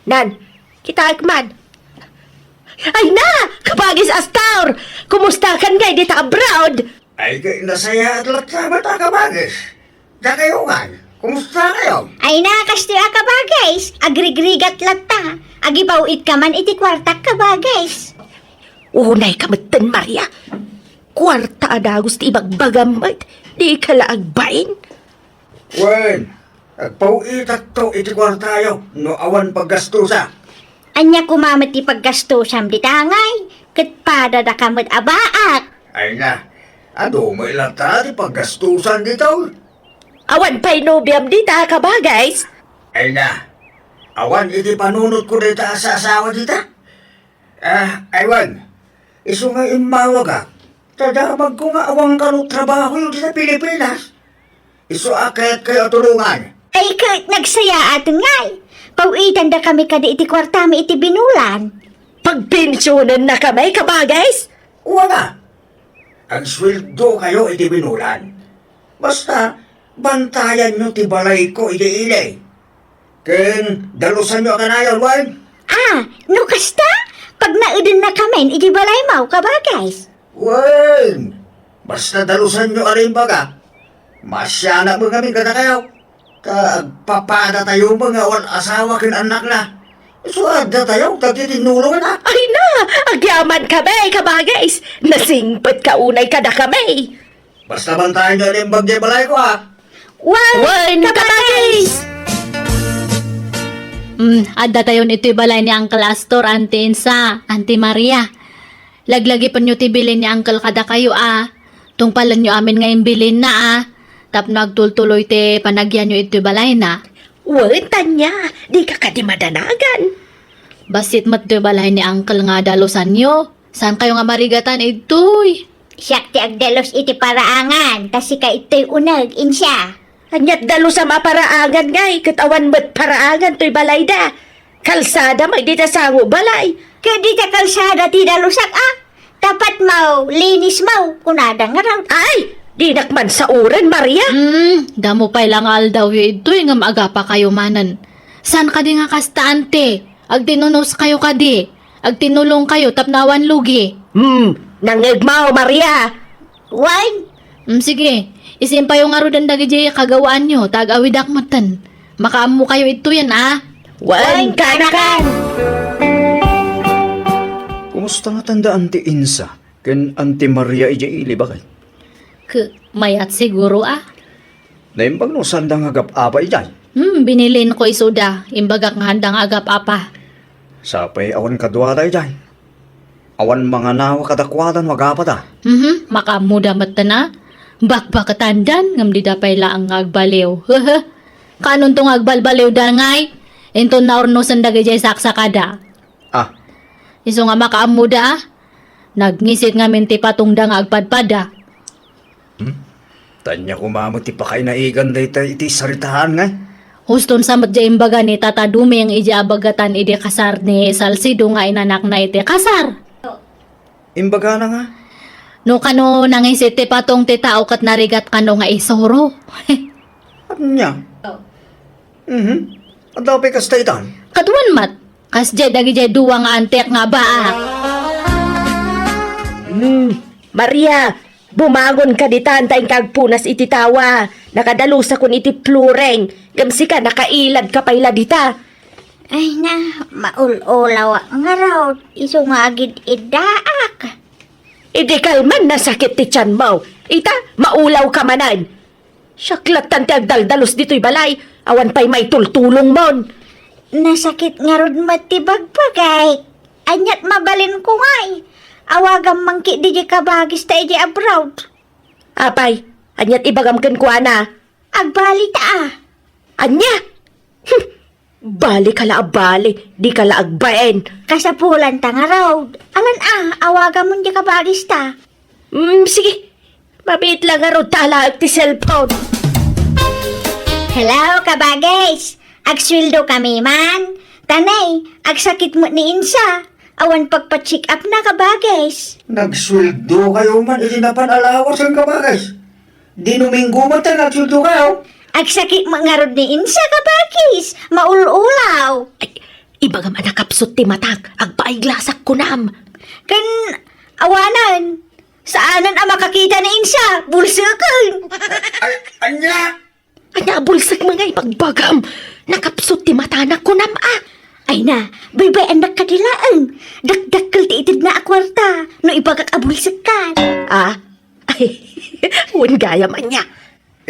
Nan, kitaek man. Ay na! Kabagis Astor! Kumustakan ngay dita abroad? Ay, kay nasayaat latta met a kabagis. Dakayo ngay, kumustakayo? Ay na, kastoy a kabagis. Agrigrigat latta. Agibaw-it ka man iti kuartak, kabagis. Unay ka metten, Maria. Kuarta a dagus ti ibagbagam met. Dika la agbain. Wen, agpaw-itakto iti kuartayo no awan paggastusa. Ania koma met ti paggastusam dita, ngay? Ket padadaka met a baak. Ay na, adu met latta ti paggastusan dita. Awan pay nobiam dita, kabagis? Ay na, awan iti panunotko dita a saasawa dita. Ah, ay wen, isu nga immawagak, ta damagko nga awan kano trabahoyo dita Pilipinas. Isu a kayatkayo a tulongan. Ay, ket nagsayaaten ngay. Paw-itandakami kadi iti kuartami iti binulan. Pagpensionennakami, kabagis? Wen a. Agsueldokayo iti binulan. Basta, bantayanyo ti balayko iti ili. Ken dalusanyo a kanayon, wen? Ah, no kasta, pagnaedennakamin iti balaymo, kabagis. Wen, basta dalusanyo a imbagak. Maasianak met ngamin kadakayo. Ta agpapadatayo met nga awan asawa ken annakna. Isu a addatayo, ta ti tinnulongna. Ay na, agyamankami, kabagis. Nasingpetka unay kadakami. Basta bantayanyo a naimbag diay balayko, a. Wen, wen, kabagis! Kabagis! Mm, addatayon itoy balay ni Uncle Astor, Auntie Insa, Auntie Maria. Laglagipenyo ti bilin ni Uncle kadakayo, a. Tungpalenyo amin nga imbilinna, a. Tapno agtultuloy ti panagyanyo itoy balayna. Wen, Tania, dika kadi madanagan. Bassit met toy balay ni Uncle nga dalusanyo. Saankayo nga marigatan idtoy? Siak ti agdalus iti paraangan, ta sika ittoy uneg, Insa. Aniat dalusam a paraangan ngay, ket awan met paraangan toy balayda. Kalsada met dita sango balay. Ket dita kalsada ti dalusak a. Tapatmo, linismo, kunada ngarud. Ay, dinak man sauren, Maria. Hmm, damo pay la nga aldawyo idtoy ngem agapakayo manen. Saan kadi nga kasta, ante? Agtinunoskayo kadi? Agtinulongkayo tapno awan lugi. Hmm, nangngegmo, Maria. Wen. Hmm, sige. Isimpayo ngaruden dagidiay kagawaanyo, ta ag-awidak metten. Makaammokayo ditoyen, a? Wen, kanakan! Kumusta ngata da Auntie Insa ken Auntie Maria idiay ili, baket? Ke, mayat siguro, a? Naimbag no saanda nga agap-apa idiay? Hmm, binilinko isuda. Imbagak nga haanda nga agap-apa. Sapay awan kaduada idiay. Awan manganawa kadakuada no agapada. Mhm, makaammoda metten a. Bakbaketandan, ngem dida pay laeng nga agbaliw. Hehe. Kaanonto nga agbalbaliwda ngay? Inton naurnosen dagidiay saksakada. Ah. Isu nga makaammoda, a? Nagngisit ngamin ti patongda nga agpadpada. Hmm? Ania koma met ti pakainaigan dayta iti saritaan ngay? Huston sa met diay imbaga ni Tata Duming idi abagatan idi kasar ni Salcedo nga inanakna iti kasar. Imbagana nga? No kano nangisit ti patong ti tao ket narigat kano nga isuro. Ania? Mhm. Adda pay kasta itan? Kaduan met. Kasdiay dagidiay dua nga antek nga abaak. Hmm. Maria, bumangon ka ditan ta inka agpunas iti tawa. Nakadalus akon iti flooring. Ngem sika, nakailad ka pay la dita. Ay na, maul-ulawak ngarud. Isu nga agid-iddaak. Idi kalman, nasakit ti tianmo. Ita, maulaw ka manen. Siak lattan ti agdaldalus ditoy balay, awan pay maitultulongmon. Nasakit ngarud met ti bagbagak. Aniat mabalinko ngay? Awagam man ketdi diay kabagista idiay abroad. Apay, aniat ibagam kenkuana? Agbalita a. Ania? Hmm. Bali ka la a bali, di ka la agbain. Kasapulanta ngarud. Alan a, awagamon diay kabagista. Mm, sige. Mabiit la ngarud ta alaek ti cellphone. Hello, kabagis. Agsueldo kami man. Tanay, agsakit met ni Insa. Awan pagpa-check up na, kabagis. Nagsueldo kayo man iti napan alawas, kabagis. Dinuminggo met ta nagsueldo kayo. Agsakit met ngarud ni Insa, kabagis. Maul-ulaw. Ay, ibagam a nakapsut ti matak. Agpaiglasak kunam. Ken awanen. Saanen a makakita ni Insa. Bulseken. Ay, ania? Ania a bulsek met nga ibagbagam? Nakapsut ti matana kunam a. Ay na, baybay-annak kadi laeng. Dakdakkel ti itedna a kuarta no ibagak a bulsekkan. Ah? Ay, wen gayam ania.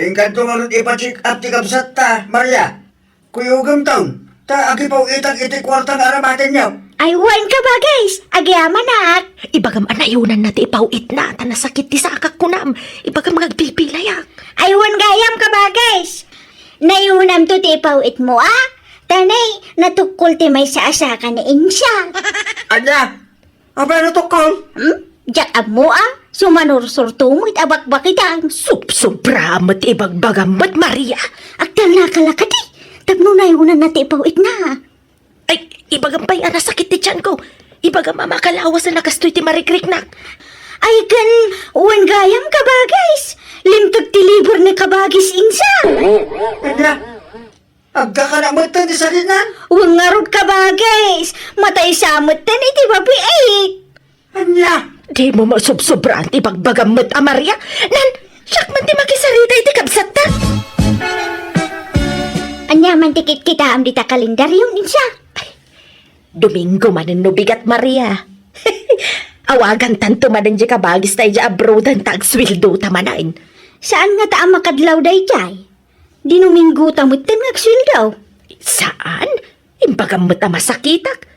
Inkanto ngarud ipa-check up ti kabsatta, Maria. Kuyogemton, ta agipaw-itak iti kuarta nga aramatenyo. Ay, wen, kabagis, agyamanak. Ibagam a nayunanna ti ipaw-itna, ta nasakit ti sakak kunam. Ibagam nga agpilpilayak. Ay, wen gayam, kabagis. Nayunamto ti ipaw-itmo, a? Tanay, natukkol ti maysa a saka ni Insa. Ania? Apay a natukkol? Hmm? Diak ammo a, sumanursurto met a bakbakitan. Subsobra met ti ibagbagam met, Maria. Agtalnaka la kadi, tapno nayunanna ti ipaw-itna. Ay, ibagam pay a nasakit ti tianko. Ibagam a makalawasen a kastoy ti marikriknak. Ay, ken, wen gayam, kabagis. Limteg ti liber ni kabagis Insa. Ania? Agkakana metten ti sakitna? Wen ngarud, kabagis. Matay sa metten iti babiit. Ania? Dimo masubsobraan ti ibagbagam met a, Maria. Nan, siak man ti makisarita iti kabsatta. Ania man ti kitkitaem dita kalendaryo, Insa? Ay, Domingo manen no bigat, Maria. Awagantanto manen diay kabagista idiay abroaden ta agsueldota manen. Saan ngata a makadlaw daydiay? Dinuminggo ta metten nga agsueldo. Saan? Imbagam met a masakitak.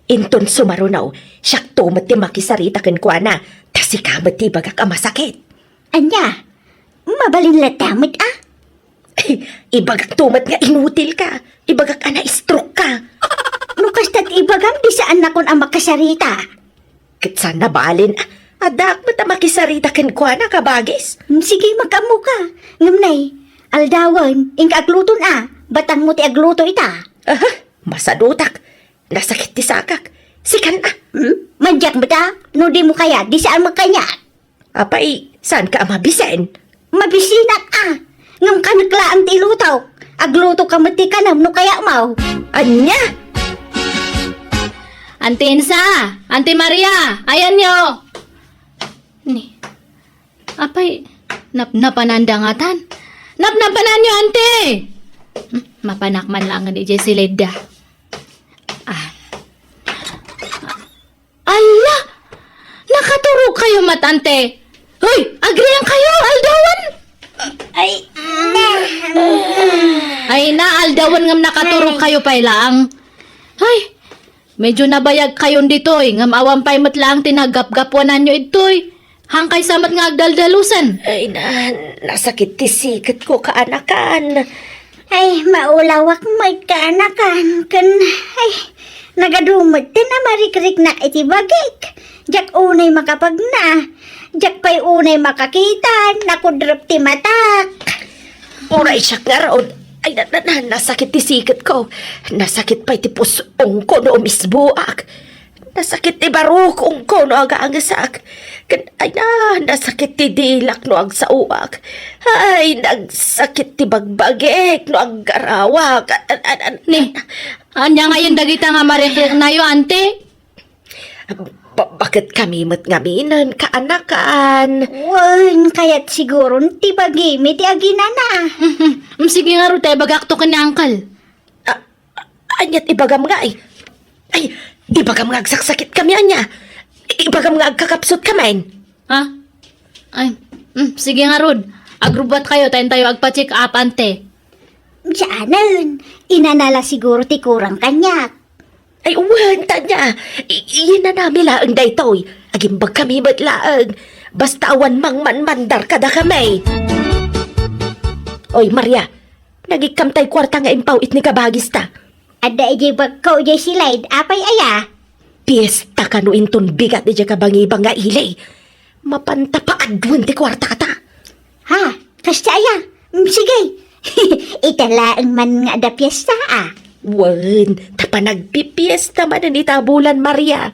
Inton sumaruno, siakto met ti makisarita kenkuana, ta sika met ti ibagak a masakit. Ania? Mabalin latta met a? Ibagakto met nga inutil ka. Ibagak a na-stroke ka. No kasta ti ibagam, di saannakon a makasarita. Ket saan a balin, addaak met a makisarita kenkuana, kabagis. Hmm, sige, makaammo ka. Ngem nay, aldawen, inka agluton a, batangmo ti agluto ita. Aha, masadutak. Nasakit ti sakak. Sikan a. Hmm? Madiak met a, no dimo kayat, di saan met kaniak. Apay, saanka a mabisen? Mabisinak a. Ngem kanek laeng ti ilutok. Agluto ka met ti kanem no kayatmo. Ania? Auntie Insa! Auntie Maria! Ayanyo! Ni, apay, napnapananda ngatan? Napnapananyo, Auntie! Hmm, mapanak man lang ni Jessie Leda. Ah. Ala! Nakaturog kayo met, Auntie? Hoy! Agrian kayo! Aldawan! Ay, na. Ay, na, aldawan ngem nakaturog kayo pay laang. Ay, medyo nabayag kayon ditoy, ngem awan pay met laang ti naggapgapuananyo idtoy. Hangkaysa met nga agdaldalusen. Ay, na, nasakit ti siketko, kaanakan. Ay, maulawak met, kaanakan. Ken, ay, nagadu met ti namarikriknak iti bagik. Diak unay makapagna. Diak pay unay makakita. Nakudrep ti matak. Uray siak ngarud. Ay, na, na, na, nasakit ti siketko. Nasakit pay ti pus-ongko no umisboak. Nasakit ti barukongko no agangesak. Ken, ay na, nasakit ti dilak no agsaoak. Ay, nagsakit ti bagbagik no aggarawak. An, an, an, Ni, ania ngayen dagita nga marikriknayo, Auntie? Ba-, baket kami met ngaminen, kaanakan. Wen, kayat siguron ti bagimi ti aginana. Mm, sige ngarud, ta ibagakto ken ni Uncle. A-, aniat ibagam ngay? Ay, ibagam nga agsaksakit kami, ania? Ibagam nga agkakapsut kamin. Ha? Ay, mm, sige ngarud. Agrubbat kayo, ta intayo agpa-check up, Auntie. Saanen, inanala siguro ti kurang kaniak. Ay, wen, Tanya. I-, inanami laeng daytoy. Agimbag kami met laeng. Basta awan mangmanmandar kadakami. Oy, Maria, nagikkam tay kuarta nga impaw-it ni kabagista. Adda idiay bagko, idiay silid. Apay aya? Piesta kano inton bigat idiay kabangibang nga ili. Mapanta paaduen ti kuarta kata. Ha? Kasta aya? Mm, sige. Ita laeng man nga adda piesta, a. Wen, ta panagpipiesta manen ita a bulan, Maria.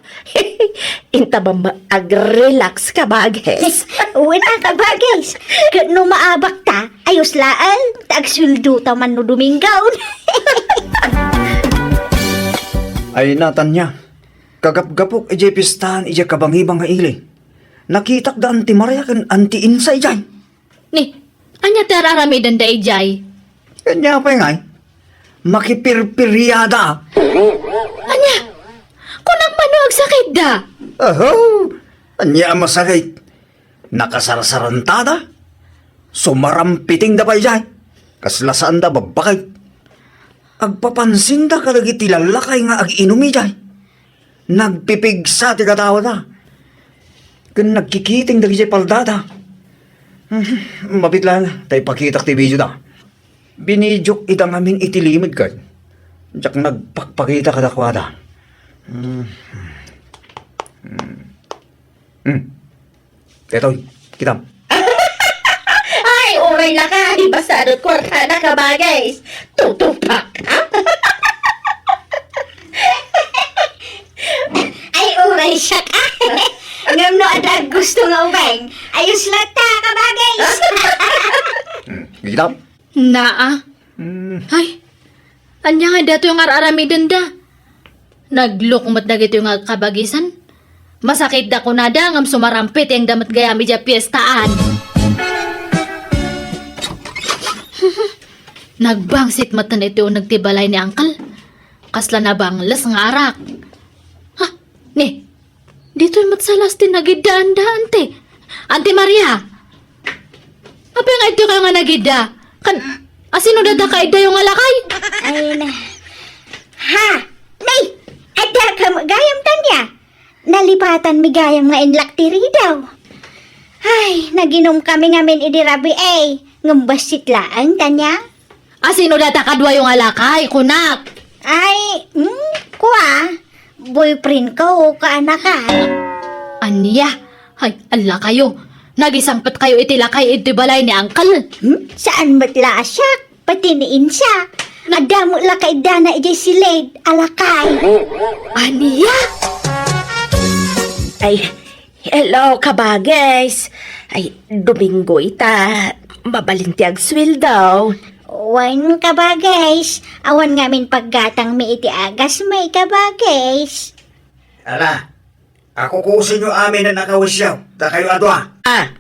Inta man ma-, ag-relax ka, bages. Wen a, kabages. Ket no maabak ta, ayos laeng, ta agsueldo ta man no Domingo. Ay, Natanya, kagapgapok idiay piestaan idiay kabangibang nga ili. Nakitak da Auntie Maria ken Auntie Insa idiay. Ni, ania ti ar-aramidenda idiay? Ania pay ngay? Makipirpiriada. Ania? Kunak mano agsakitda? Aho! Ania a masakit? Nakasarsarantada? Sumarampitingda pay idiay. Kasla saanda babbakit. Agpapansinda kadagiti lallakay nga ag-inum idiay. Nagpipigsa ti katawada. Ken nagkikiting dagiti paldada. Mabit laeng ta ipakitak ti videoda. Binidiok ida ngamin iti limed ket diak nagpakpakita kadakuada. Hmm. Hmm. Hmm. Daytoy, kitam. Ay, uray lakay, basta adu't kuartana, kabages. Tutupak, ha? Ay, uray siak, a. Ngem no adda gusto nga ubing, ayos latta, kabages. Hmm, kitam? Naa. Hmm. Ay, ania nga datoy nga ar-aramidenda? Naglok met dagitoy nga kabagisan. Masakitda kunada ngem sumarampit ti angda met gayam idiay piestaan. Nagbangsit met iti uneg ti balay ni Uncle. Kasla nabangles nga arak. Ha? Ni, ditoy met sa las ti nagiddaanda, Auntie. Auntie Maria! Apay nga idtoy kayo nga nagidda? Kan, asino dada kaiddayo nga lakay? Ay, na. Ha? Nay! Adda ka gayam, Tanya? Nalipatanmi gayam nga inlak ti ridaw. Ay, naginum kami ngamin idi rabii, eh. Ngem bassit laeng, Tanya. Asino data kaduayo nga lakay, kunak? Ay, hmm, kua, boyfriend ko, kaanakan. Ania? Ay, ala kayo. Nagisangpet kayo iti lakay iti balay ni Uncle. Hmm? Saan met la a siak? Pati ni Insa. Adda met la kaiddana idiay silid a lakay. Ania? Ay, hello, kabages. Ay, Domingo ita. Mabalin ti agsueldo. Wen, kabages. Awan ngamin paggatangmi iti agasmi, kabages. Ala, akukusenyo amin a nakawisyo, dakayo a dua. Ah,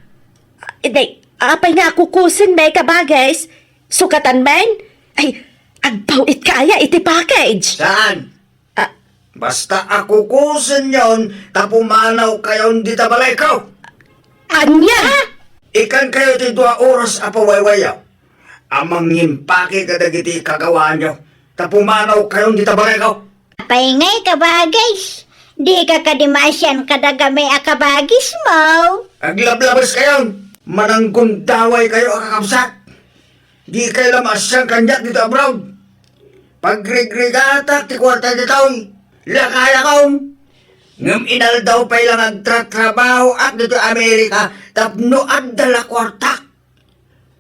hindi. Apay nga akukusen, may kabagis? Sukatan men? Ay, agpaw-it ka aya iti package. Saan? Ah. Basta akukusenyon ta pumanawkayon dita balayko. Ania? Ikankayo ti dua oras a pawaywayaw a mangimpake kadagiti kagawaanyo ta pumanawkayon dita balayko. Apay ngay, kabagis? Dika kadi maasian kadagami a kabagismo? Aglablabaskayon! Mananggundawaykayo a kakabsat! Dikayo la maasian kaniak ditoy abroad. Pagrigrigatak ti kuarta ditoy. Lakayakon. Ngem inaldaw pay la nga agtratrabahoak ditoy Amerika tapno adda la kuartak.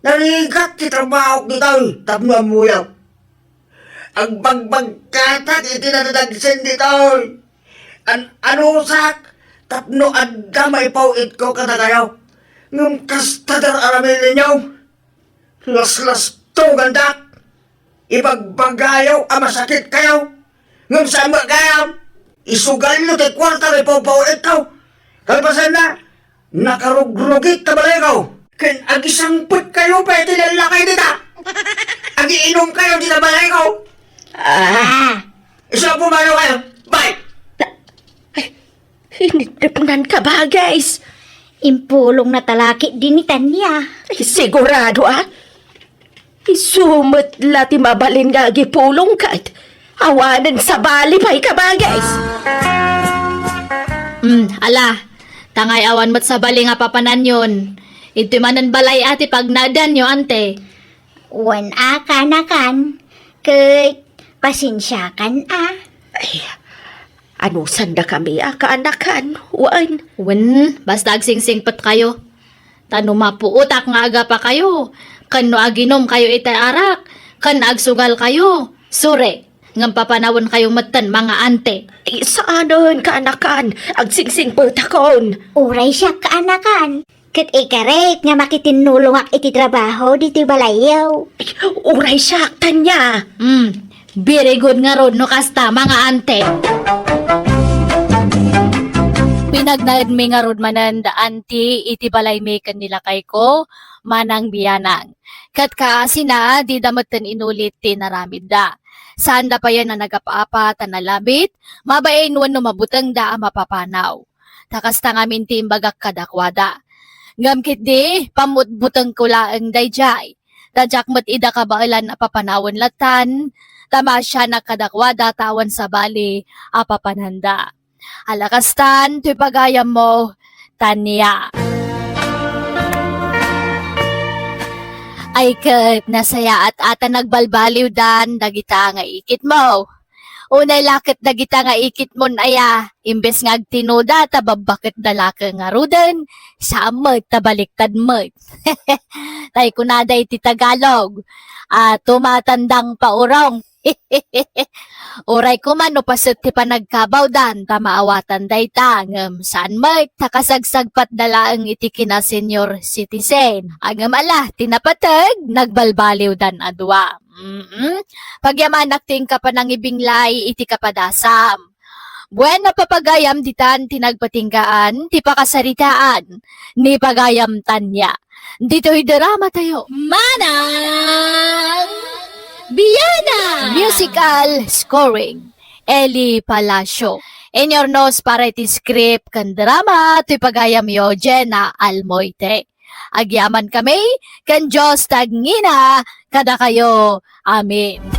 Narigat ti trabahok ditoy tapno ammoyo. Agbagbagkatak iti nadadagsen ditoy. An-anusak tapno adda maipaw-itko kadakayo. Ngem kasta dar-aramidenyo. Laslastogandak. Ibagbagayo a masakitkayo. Ngem saan met gayam? Isugalyo ti kuarta nga ipawpaw-itko. Kalpasanna, nakarugrugit ta balayko. Ken agisangpetkayo pay iti lallakay dita. Agiinumkayo dita balayko. Ah. Isu a pumanawkayo. Bye! Ay, inidepnan, kabagis. Impulong na talakit din ni Tanya. Ay, sigurado, ah. Isu met la ti mabalin nga agipulong ket awanen sabali pay, kabagis. Hmm, ala, tangay awan met sabali nga papananyon. Intoy manen balay a ti pagnaedanyo, ante. Wen a, kaanakan, ket pasensiakan a. Ay, anusandakami a kaanakan, wen? Wen, basta agsingsingpetkayo. Ta no mapuotak nga agapakayo, ken no aginumkayo itay arak, ken agsugalkayo, sure, ngem papanawenkayo metten, mga ante. Ay, saanen, kaanakan, agsingsingpetakon. Uray siak, kaanakan. Ket ikarek nga makitinnulongak iti trabaho ditoy balayyo. Uray siak, Tanya. Hmm, very good ngarud no kasta, mga ante. Pinagnaedmi ngarud manen da anti iti balaymi ken ni lakayko, Manang Bianang. Ket kaasina, dida metten inulit ti naramidda. Saanda payen a nagap-apa ta nalamit, mabain wenno mabutengda a mapapanaw. Ta kasta ngamin ti imbagak kadakuada. Ngem ketdi, pammutbutengko laeng daydiay. Ta diak met ida kabaelan a papanawen lattan, ta maasianak kadakuada ta awan sabali a papananda. Ala kastan, toy pagayammo, Tanya. Ay ket, nasayaat a ta nagbalbaliwdan dagita nga ikitmo. Unay la ket dagita nga ikitmon aya, imbes nga agtinuda ta babbaketda la ket ngaruden, saan met ta baliktad met. Tay kunada iti Tagalog, ah, tumatandang paurong. Uray koma no paset ti panagkabawdan ta maawatan dayta, ngem saan met ta kasagsagpatda laeng iti kina senior citizen. Ngem ala, ti napateg, nagbalbaliwdan a dua. Mm-mm. Pagyamanak ti inka panangibinglay iti kapadasam. Bueno, papagayam ditan ti nagpatinggaan ti pakasaritaan ni pagayam Tanya. Ditoy drama tayo. Manang Biana! Musical scoring, Eli Palacio. Inyornos para iti script ken drama, toy pagayamyo, Jenna Almoite. Agyaman kami ken Dios ti agngina kadakayo. Amen.